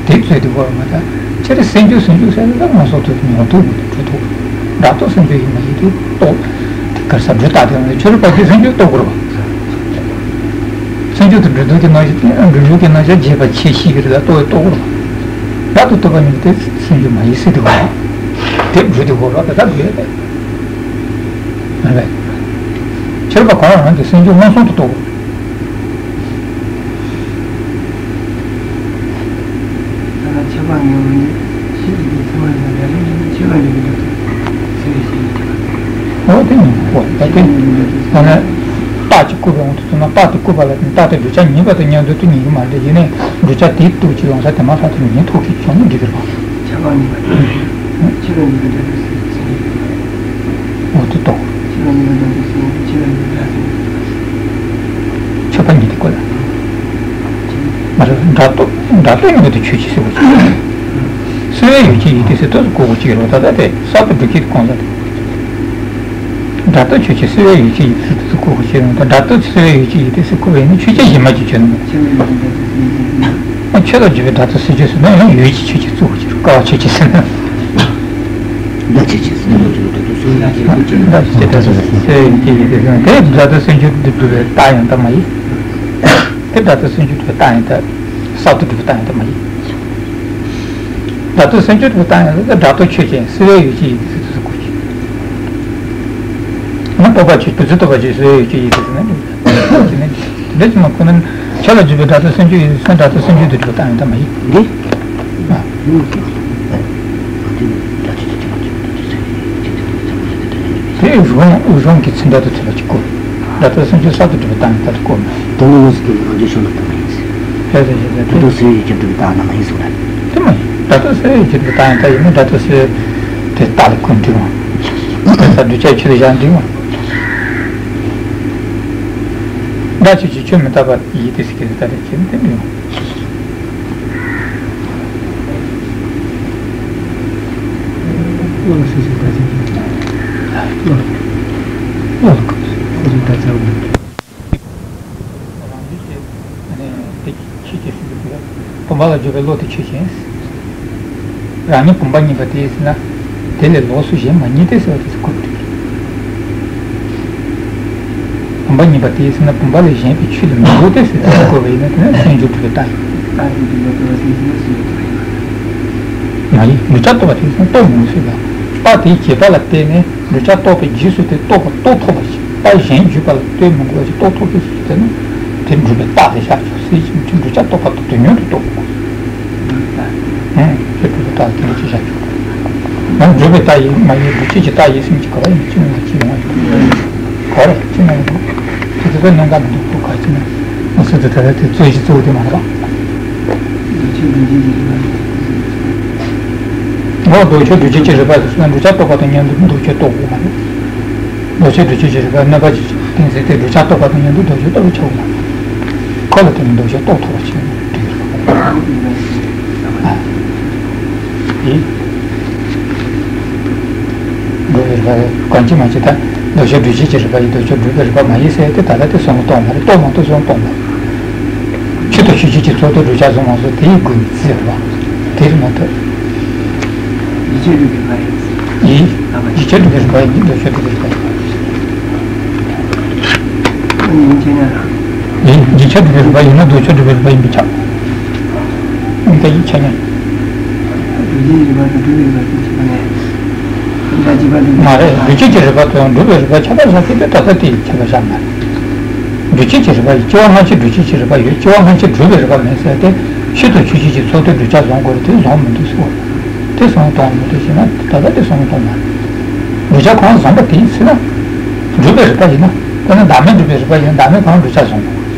དེ་རྩོད་དུས་གོ་མ་ད་ཕྱི་རོལ་སེམས་བྱུང་སེམས་བྱུང་ཟེར་ལ་མངོན་སུམ་དུ་མྱོང་ཐུབ་དགོས་དུས་གྲུབ་ཐུབ། སྒྲ་རྟོག་སེམས་བྱུང་ཡིན་པ་ཡིན་དུས་རྟོག་དེ་ག་རེ་ཟེར་སྒྲོ་བཏགས་དེ་ཡང་ཕྱི་རོལ་པ་གིས་སེམས་བྱུང་རྟོགས་དགོས་རེད་པ། སེམས་བྱུང་དེ་སྒྲོ་འདོགས་ཀྱི་རྣམ་གཞག་སྒྲོ་འཇུག་གི་རྣམ་གཞག་རྗེས་དཔག་ཆོས་ཅན་ཞིག་རེད་ལ་རྟོགས་རྟོགས་དགོས་རེད་པ། སྒྲ་དང་རྟོག་པ་གཉིས་དེ་སེམས་བྱུང་མ་ཡིན་ཟེར་དུས་གོ་རེད། དེ་སྒྲོ་དེ་གོ་རེད་པ་ད་ལྟ་སྒྲོ་ཡོད་པས། མ་རེད། ཕྱི་རོལ་པ་གང་རང་གིས་སེམས་བྱུང་མངོན་སུམ་དུ་རྟོགས། ད་ལྟ་ཁྱབ་པ་ངེས་པ་ནི་ཤེས་ཀྱི་དེ་ཚང་མ་ཡིན་ན་ལས་རིམ་ནི་ཁྱབ་པ་ངེས་པའི་འདོད་དོ་ཟེར་བའི་ཤེས་ཀྱི་ཁྱབ་པ། འོ་དེ་ཉིད་ཀོ་ད་དེ་ད་ནི་རྟགས་ཀྱིས་བཀོད་པའི་དབང་དུ་བཏང་ན་རྟགས་དེ་བཀོད་པ་ལ་བརྟེན་རྟགས་དེ་བསྒྲུབ་བྱ་ཉིད་པ་དང་མཉམ་དུ་དུ་ཉིད་ཀྱི་མ་རེད། ཡིན་ནའི་བསྒྲུབ་བྱ་དེའི་སྟོབས་ཀྱིས་ཡོང་ས་དེ་མ་ཐག་ཏུ་ཉིད་ཐོགས་ཀྱི་བྱུང་ནས་འགྲིག་གི་རེད་པ། ཁྱབ་པ་ངེས་པ་དང་ཁྱབ་པ་ངེས་པའི་འདོད་དོ་ཟེར་བའི་ཤེས་ཀྱི་ཁྱབ་པ། འོ་དེ་རྟོགས། ཁྱབ་པ་ཉིད་དེ་བཀོད་ལ། མ་རེད། སྒྲ་རྟོག་སྒྲ་རྟོག་ཉིད་དུ་ཆོས་ཅན་གསལ་བའི་ཡུལ་ཅན་ཡིན་ཏེ་ཟེར་དུས་སུ་གོ་དགོས་ཀྱི་རེད་པ། ད་ལྟ་དེ་གསར་དུ་སྒྲུབ་བྱེད་ཀྱི་གང་ཟག་དེ། སྒྲ་རྟོག་ཆོས་ཅན་གསལ་བའི་ཡུལ་ཅན་ཡིན་ཏེ་ཟེར་དུས་སུ་གོ་དགོས་ཀྱི་རེད་པ། ད་སྒྲ་རྟོག་གསལ་བའི་ཡུལ་ཅན་ཡིན་ཏེ་ཟེར་གོ་བས་ནི་ཆོས་ཅན་གཞན་མ་ཅིག་བྱུང་ནས། ཆོས་ལ་འཇུག་པའི་སྒྲ་རྟོག་སེལ་རྒྱུ་ཟེར་ན་ཡང་ཡུལ་གྱི་ཆོས་ཅན་གཙོ་བོ་ཅིག་ཀ་བ་ཆོས་ཅན་ཟེར་ན། སྒྲ་ཆོས་ཅན་ཟེར་ན། སྒྲ་ཆོས་ཅན་སྒྲ་ཆོས་ཅན་སྒྲ་ཆོས་ཅན་ཟེར་ཡིན་གྱི་ཡིན་གྱི་ཟེར་ན་དེ་སྒྲ་རྟོག་སེལ་རྒྱུ་འདི་སྒྲུབ་པའི་རྟགས་ཡང་དག་མ་ཡིན། དེ་སྒྲ་རྟོག་སེལ་རྒྱུ་སྒྲུབ་པའི་རྟགས་ཡང་དག་གསར་དུ་སྒྲུབ་པའི་རྟགས་ཡང་དག་མ་ཡིན། སྒྲ་རྟོག་སེལ་རྒྱུ་སྒྲུབ་པའི་རྟགས་ཡང་དག་སྒྲ་རྟོག་ཆོས་ཅན་གསལ་བའི་ཡུལ་ཅན་ཡིན་ཟེར་དུས་སུ་གོ་རྒྱུ། ན་རྟོག་པ་ཆོས་བུ་ཚུལ་རྟོག་པ་ཆོས་གསལ་བའི་ཡུལ་ཅན་ཡིན་ཟེར་ན། དེ་འདྲ་ཅིག་མ་ཁོ་ན་ཆོས་ལ་འཇུག་པའི་སྒྲ་རྟོག་སེལ་རྒྱུ་ཡིན་ཟེར་ན་སྒྲ་རྟོག་སེལ་རྒྱུ་དེ་སྒྲུབ་པའི་རྟགས་ཡང་དག་མ་ཡིན། འདི། ཨ། དེ་རང་གི་ཚིག་འདྲ་དུ་ཚིག་ལ་གཅིག་གོ། སྒྲ་རྟོག་སེལ་རྒྱུ་གསར་དུ་སྒྲུབ་པའི་རྟགས་ཡང་དག་ཏུ་གོ། དོན་ནི་དངོས་སུ་སྐྱེ་བའི་རང་རྒྱུད་ཕྱོགས་ལ་ལྟོས་པ་ཡིན་ཟེར། ཡ་ཡ་ཡ་ཡ། སྒྲ་རྟོག་སེལ་བའི་ཡུལ་ཅན་སྒྲུབ་པའི་རྟགས་རྣམས་མ་ཡིན་གསུངས་པ་རེད། དེ་མ་ཡིན། སྒྲ་རྟོག་སེལ་བའི་ཡུལ་ཅན་སྒྲུབ་པའི་རྟགས་ཡང་དག་ཡིན་ན་སྒྲ་རྟོག་སེལ་དེ་རྟགས་ལ་གོ་འགྲིག་མ། ད་སྒྲུབ་བྱའི་ཆོས་ལ་བཞག་འགྲིག་མ། སྒྲ་ཆོས་ཅན་ཆོས་མི་རྟག་པ་ཡིན་ཏེ་ཟེར་གྱི་རེད། ད་རེས་ཁྱེད་ནི་དེ་འདྲ་ཡོང་། བློ་ལ་སེམས་ཤིང་ད་ཅིག་བློ་བློ་ལ་ཁོ་སེམས་ཤིང་ད་ཅིག་བློ། རང་རྒྱུད་ཀྱི་དེ་ཆོས་ཅན་ཟེར་གྱི་འདུག་བུམ་པ་ལ་འཇུག་པའི་བློ་དེ་ཆོས་ཅན། རང་ཉིད་བུམ་པ་ཉིད་པ་དེ་ཡིན་ཟེར་ན། དེ་ལས་ལོགས་སུ་གཞན་མ་རྙེད་དེ་ཟེར་བ་དེ་ཚོ་གོ་དགོས། བུམ་པ་ཉིད་པ་དེ་ཡིན་ཟེར་ན་བུམ་པ་ལས་གཞན་པའི་ཆོས་ལ་མི་འགོད་དེ་ཟེར་དེ་ཚོ་གོ་བ་ཡིན་ན་དེ་ནི་སེམས་བྱུང་གྲུབ་པའི་རྟགས་ཡིན། མ་ཡིན། བསྒྲུབ་བྱ་རྟོགས་པ་དེ་ཡིན་ཟེར་ན་རྟོགས་མི་འོས་ཟེར་ལ། རྟགས་དེའི་བྱེད་པ་ལ་བརྟེན་ནས་བསྒྲུབ་བྱ་རྟོགས་པའི་རྗེས་སུ་དེ་རྟོགས་པ་རྟོགས་ཐུབ་པ་ཞིག་རྟགས་གཞན་བརྗོད་པ་ལ་ལྟོས་མི་དགོས་པ་ཞིག་རྟོགས་ཐུབ་པའི་ཚུལ་དེ་ནི་དེ་སྒྲུབ་པའི་རྟགས་དེ་བཞག་ཆོག་ཟེར་ཞིང་བསྒྲུབ་བྱ་རྟོགས་པ་དང་དོན་སྙིང་དུ་རྟོགས་དགོས། ཨང་། ཁྱོད་སྤྲུལ་པའི་རྟགས་དེ་འདྲ་ཅིག་བཞག་ཆོག་ཡང་སྒྲུབ་པའི་རྟགས་ཡིན་མ་ཡིན་སྒྲུབ་བྱེད་ཀྱི་རྟགས་ཡིན་སེམས་ཀྱི་ག་བ་ཡིན་ཅི་མིན་ལ་ཅི་ཡོང་བ་ཡིན། ག་རེ་ཅི་མིན་ལ་ཅི་དེ་ཚོ་གནད་འགག་མི་འདུག་ཁོ་ག་ཅི་ན་ང་སུ་དེ་ད་ལྟ་དེ་རྩོད་གཞི་གཙོ་བོ་དེ་མ་རེད་པ། འོ་ལྡོག་ཕྱོགས་སྒྲུབ་བྱེད་ཀྱི་རིགས་པ་ཟེར་ན་བསྒྲུབ་བྱ་རྟོགས་པ་དང་མཉམ་དུ་ལྡོག་ཕྱོགས་རྟོགས་དགོས་མ་རེད། ལྡོག་ཕྱོགས་སྒྲུབ་བྱེད་ཀྱི་རིགས་པ་གནོད་པ་ཅན་ཞིག་བསྟན་ཟེར་ཏེ་བསྒྲུབ་བྱ་རྟོགས་པ་དང་མཉམ་དུ་ལྡོག་ཕྱོགས་རྟོགས་པ་ཆགས་དགོས་མ་རེད། ཁོ་ལ་བརྟེན་ནས་ལྡོག་ཕྱོགས་རྟོགས་ཐུབ་པ་བྱས་ན་འགྲིག་གི་རེད། ཨ། ཡིན། རིགས་པ་གང་ཅི་མ་ཅི་ད་ལྡོག་ཕྱོགས་སྒྲུབ་བྱེད་ཀྱི་རིགས་པ་ཡིན། ལྡོག་ཕྱོགས་སྒྲུབ་པའི་རིགས་པ་མ་ཡིན་ཟེར་ཏེ་ད་ལྟ་དེ་གསུམ་པོ་སྟོང་པ་རེད། སྟོང་མ་གཏོགས་གསུམ་སྟོང་པ་རེད། ཆོས་དང་ཆོས་ཅན་གྱི་ཚོགས་དོན་བསྒྲུབ་བྱ་གསུམ་མ་གཏོགས་དེའི་དགོས་ཚིག་རེད་པ། དེར་མ་གཏོགས། ཡིད་ཆེས་སྒྲུབ་པའི་རིགས་པ་ཡིན། ཡིད་ཡིད་ཆེས་སྒྲུབ་པའི་རིགས་པ་ཡིན། ལྡོག་ཕྱོགས་སྒྲུབ་པའི་རིགས་པ་ཡིན། ཡིད་ཡིད་ཆེས་སྒྲུབ་པའི་རིགས་པ་ཡིན་ན་ལྡོག་ཕྱོགས་སྒྲུབ་པའི་རིགས་པ་ཡིན་པས་ཁྱབ། གཉིས་ཀ་ཡིད་ཆེས་ཉན། སྒྲུབ་བྱེད་རིགས་པ་དང་སྒྲུབ་པའི་རིགས་པ་དེ་གཅིག་པ་ནས། མ་རེད། སྒྲུབ་བྱེད་ཀྱི་རིགས་པ་དང་སྒྲུབ་པའི་རིགས་པ་ཁྱད་པར་བཞག་སྟེ་ད་ལྟ་དེ་ཁྱད་པར་བཞག་མ་རེད། སྒྲུབ་བྱེད་ཀྱི་རིགས་པ་ཡིན། སྐྱེ་བ་སྔ་ཕྱི་སྒྲུབ་བྱེད་ཀྱི་རིགས་པ་ཡོད། སྐྱེ་བ་སྔ་ཕྱི་སྒྲུབ་པའི་རིགས་པ་མེད་ཟེར་ཏེ་ཆོས་དང་ཆོས་ཅན་གྱི་ཚོགས་དོན་བསྒྲུབ་བྱ་བཟུང་དགོས་རེད། དེ་བཟུང་མི་འདུག་ཟེར་བ། དེ་བཟུང་སྟོང་མི་འདུག་ཟེར་ན་ད་ལྟ་དེ་བཟུང་སྟོང་མ་རེད། བསྒྲུབ་བྱ་གང་བཟུང་པ་དེ་ཡིན་ཟེར་ན། སྒྲུབ་པའི་རིགས་པ་ཡིན་ན། དཔེར་ན་བདག་མེད་སྒྲུབ་པའི་རིགས་པ་ཡིན་ན་བདག་མེད་གང་སྒྲུབ་བྱ་བཟུང་དགོས།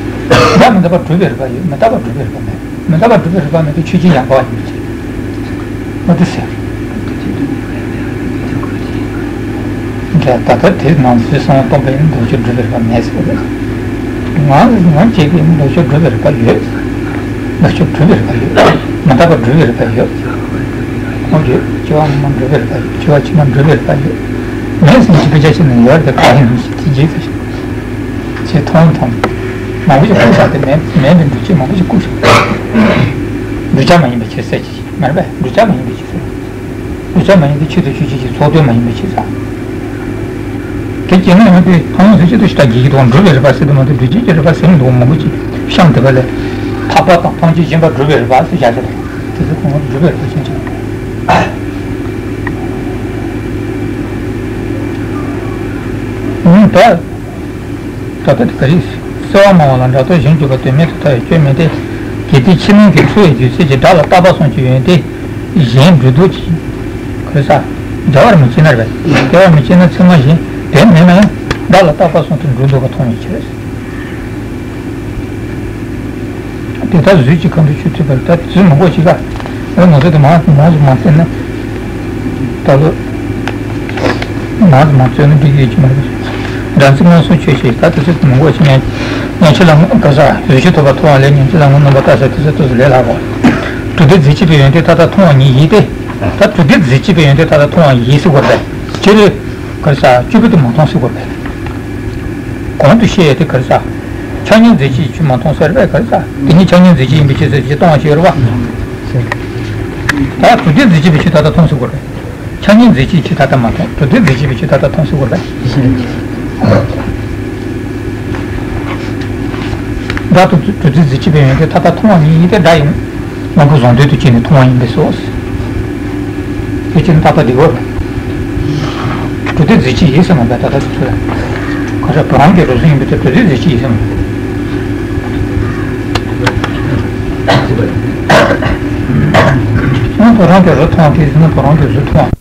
བདག་མི་རྟག་པར་སྒྲུབ་པའི་རིགས་པ་ཡོད། མི་རྟག་པར་སྒྲུབ་པའི་རིགས་པ་མེད། མི་རྟག་པར་སྒྲུབ་པའི་རིགས་པ་མེད་དུས་ཆོས་ཅན་ཡང་དག་པ་ཡིན་པའི་ཕྱིར། འོ་དེ་ཟེར། འདྲ་ད་ལྟ་དེ་ནང་ཚུལ་གསང་བ་སྟོང་པ་ཡིན་ན་ལྡོག་ཕྱོགས་སྒྲུབ་པའི་རིགས་པ་མེད་ཟེར་བ་རེད། ང་ང་བྱེད་ཀྱི་ཡིན་ལྡོག་ཕྱོགས་སྒྲུབ་པའི་རིགས་པ་ཡོད། ལྡོག་ཕྱོགས་སྒྲུབ་པའི་རིགས་པ་ཡོད། མི་རྟག་པར་སྒྲུབ་པའི་རིགས་པ་ཡོད། འོ་ཡོད། སྐྱེ་བ་སྔ་མ་སྒྲུབ་པའི་རིགས་པ་ཡོད། སྐྱེ་བ་ཕྱི་མ་སྒྲུབ་པའི་རིགས་པ་ཡོད། མེད་ཟེར་ནས་དཔེ་ཆ་ཕྱེ་ནས་ཡོད་རེད་དེ་གང་ཡིན་ཞེས་ཅི་ཟེར། ཞེས་མཐོང་མཐོང་། མང་པོ་ཞིག་བཀུག་བཞག་སྟེ་མེད་མེད་པའི་འགྲུབ་བྱེད་མང་པོ་ཞིག་བཀུག་བཞག་བསྒྲུབ་བྱ་མ་ཡིན་པའི་ཕྱིར་ཟེར་གྱི་མ་རེད་པས། བསྒྲུབ་བྱ་མ་ཡིན་པའི་ཕྱིར་ཟེར། བསྒྲུབ་བྱ་མ་ཡིན་ཏེ་ཆོས་དང་ཆོས་ཅན་གྱི་ཚོགས་དོན་མ་ཡིན་པའི་ཕྱིར་ཟེར། དེ་སྐྱེས་ན་ཡང་དེ་ཕན་ཡོན་ཟེར་ཆེད་དུ་ཞིག་ད་གི་གི་དང་སྒྲུབ་པའི་རིགས་པ་ཟེར་དུ་མ་གཏོགས་སྒྲུབ་བྱེད་ཀྱི་རིགས་པ་ཟེར་མི་འདུག་མང་པོ་ཅིག་བཤམས་དེ་པ་ལས། ཐར་པ་དང་ཐམས་ཅད་མཁྱེན་པ་སྒྲུབ་པའི་རིགས་པ་ཟེར་བཞག་ཟེར། དེ་ཚོ་ཁོང་སྒྲུབ་པའི་རིགས་པ་ཟེར་ཆེད། ད། ད་ལྟ་དེ་ག་རེ། གསོལ་བ་སྨྲ་བ་ལ་འདྲ་ལྟོས་གཞན་གྱུར་པ་དོན་མེད་དུ་ལྟ་བའི་སྐྱོན་མེད་དེ། གལ་ཏེ་ཕྱི་ནང་གི་འཁྲུལ་བའི་རྒྱུ་མཚན་གྱིས་སྒྲ་ལ་རྟག་པ་གསུམ་གྱི་ཡོན་ཏན་གཞན་སྒྲུབ་ལྡོག་གི། ག་རེ་ཟ། འགལ་བར་མི་བྱེད་ན་རེད་པས། འགལ་བར་མི་བྱེད་ན་ཚད་མ་གཞན་དོན་མེད་ན་ཡང་སྒྲ་ལ་རྟག་པ་གསུམ་དུ་སྒྲུབ་ལྡོག་པ་མཐོང་བའི་ཕྱིར། དེ་ལྟར་གཟུགས་ཀྱི་ཁམས་དུ་ཆུད་ཐུབ་པར་ད་གཟུགས་མང་པོ་ཞིག་ལ། ཨེ་ང་ཚོ་དེ་མང་མང་ཙམ་མ་བཙལ་ན། ད་ལོ། མང་ཙམ་མ་བཙལ་ན་འགྲིག་ཡོད་ཀྱི་མ་རེད། སྒྲ་འཛིན་མངོན་སུམ་ཆོས་ཤེས་ད་དེ་ཚོ་མང་པོ་ཞིག་ཉན་ཉན་ཆེ་ལ་ངོ་ག་ས་གཟུགས་ཆེ་ཐོབ་པ་མཐོང་བ་ལས་ཉན་ཆེ་ལ་ངོ་རྣམ་པར་ལྟ་ས་དེ་ཚོ་ཏོག་ཙམ་ལས་སླ་བ། གྲུབ་བདེ་རྫས་གཅིག་པའི་ཡོན་ཏན་མཐའ་དག་མཐོང་བ་ཉིད་ཡིན་ཏེ། ད་གྲུབ་བདེ་རྫས་གཅིག་པའི་ཡོན་ཏན་མཐའ་དག་མཐོང་བ་ཡིན་ཟེར་དགོས་པས། སྤྱིར། ག་རེ་ཟ་བཅུ་པོ་དེ་མ་མཐོང་ཟེར་དགོས་པས། གོང་དུ་བཤད་ཡས་དེ་ག་རེ་ཟ། ཆ་མཉམ་རྫས་གཅིག་ཡིན་ཕྱིར་མ་མཐོང་ཟེར་བས་ག་རེ་ཟ། དེ་ཉིད་ཆ་མཉམ་རྫས་གཅིག་ཡིན་པའི་ཕྱིར་ཟེར་གྱི་སྟོང་པ་ཞིག་ཡོད་རེད་བ། ད་གྲུབ་བདེ་རྫས་གཅིག་པའི་ཕྱིར་ད་ལྟ་མཐོང་ཟེར་དགོས་རེད། ཆ་མཉམ་རྫས་གཅིག་ཕྱིར་ད་ལྟ་མ་མཐོང་། གྲུབ་བདེ་རྫས་གཅིག་པའི་ཕྱིར་ད་ལྟ་མཐོང་ཟེར་དགོས་རེད། སྒྲ་དང་གྲུབ་བདེ་རྫས་གཅིག་པའི་ཡོན་ཏན་མཐའ་དག་མཐོང་བ་ཉིད་ཡིན་ཏེ་སྒྲ་ཡིན། དངོས་པོ་གཟུང་དོན་དུ་སྐྱེས་ནས་མཐོང་བ་ཡིན་པས་སོ། དེ་ཕྱིར་ན་ད་ལྟ་འདི་གོ། གྲུབ་བདེ་རྫས་གཅིག་ཡིན་ཟེར་མ་པས་ད་ལྟ་དེ་ཚོ་ལ། ག་རེ་བུ་རམ་གྱི་རོ་གཟུགས་ཡིན་པའི་ཚེ་གྲུབ་བདེ་རྫས་གཅིག་ཡིན་ཟེར་མ་པས། ན་བུ་རམ་གྱི་རོ་མཐོང་བ་དེ་ཟེར་ན་བུ་རམ་གྱི་གཟུགས་མཐོང་བ།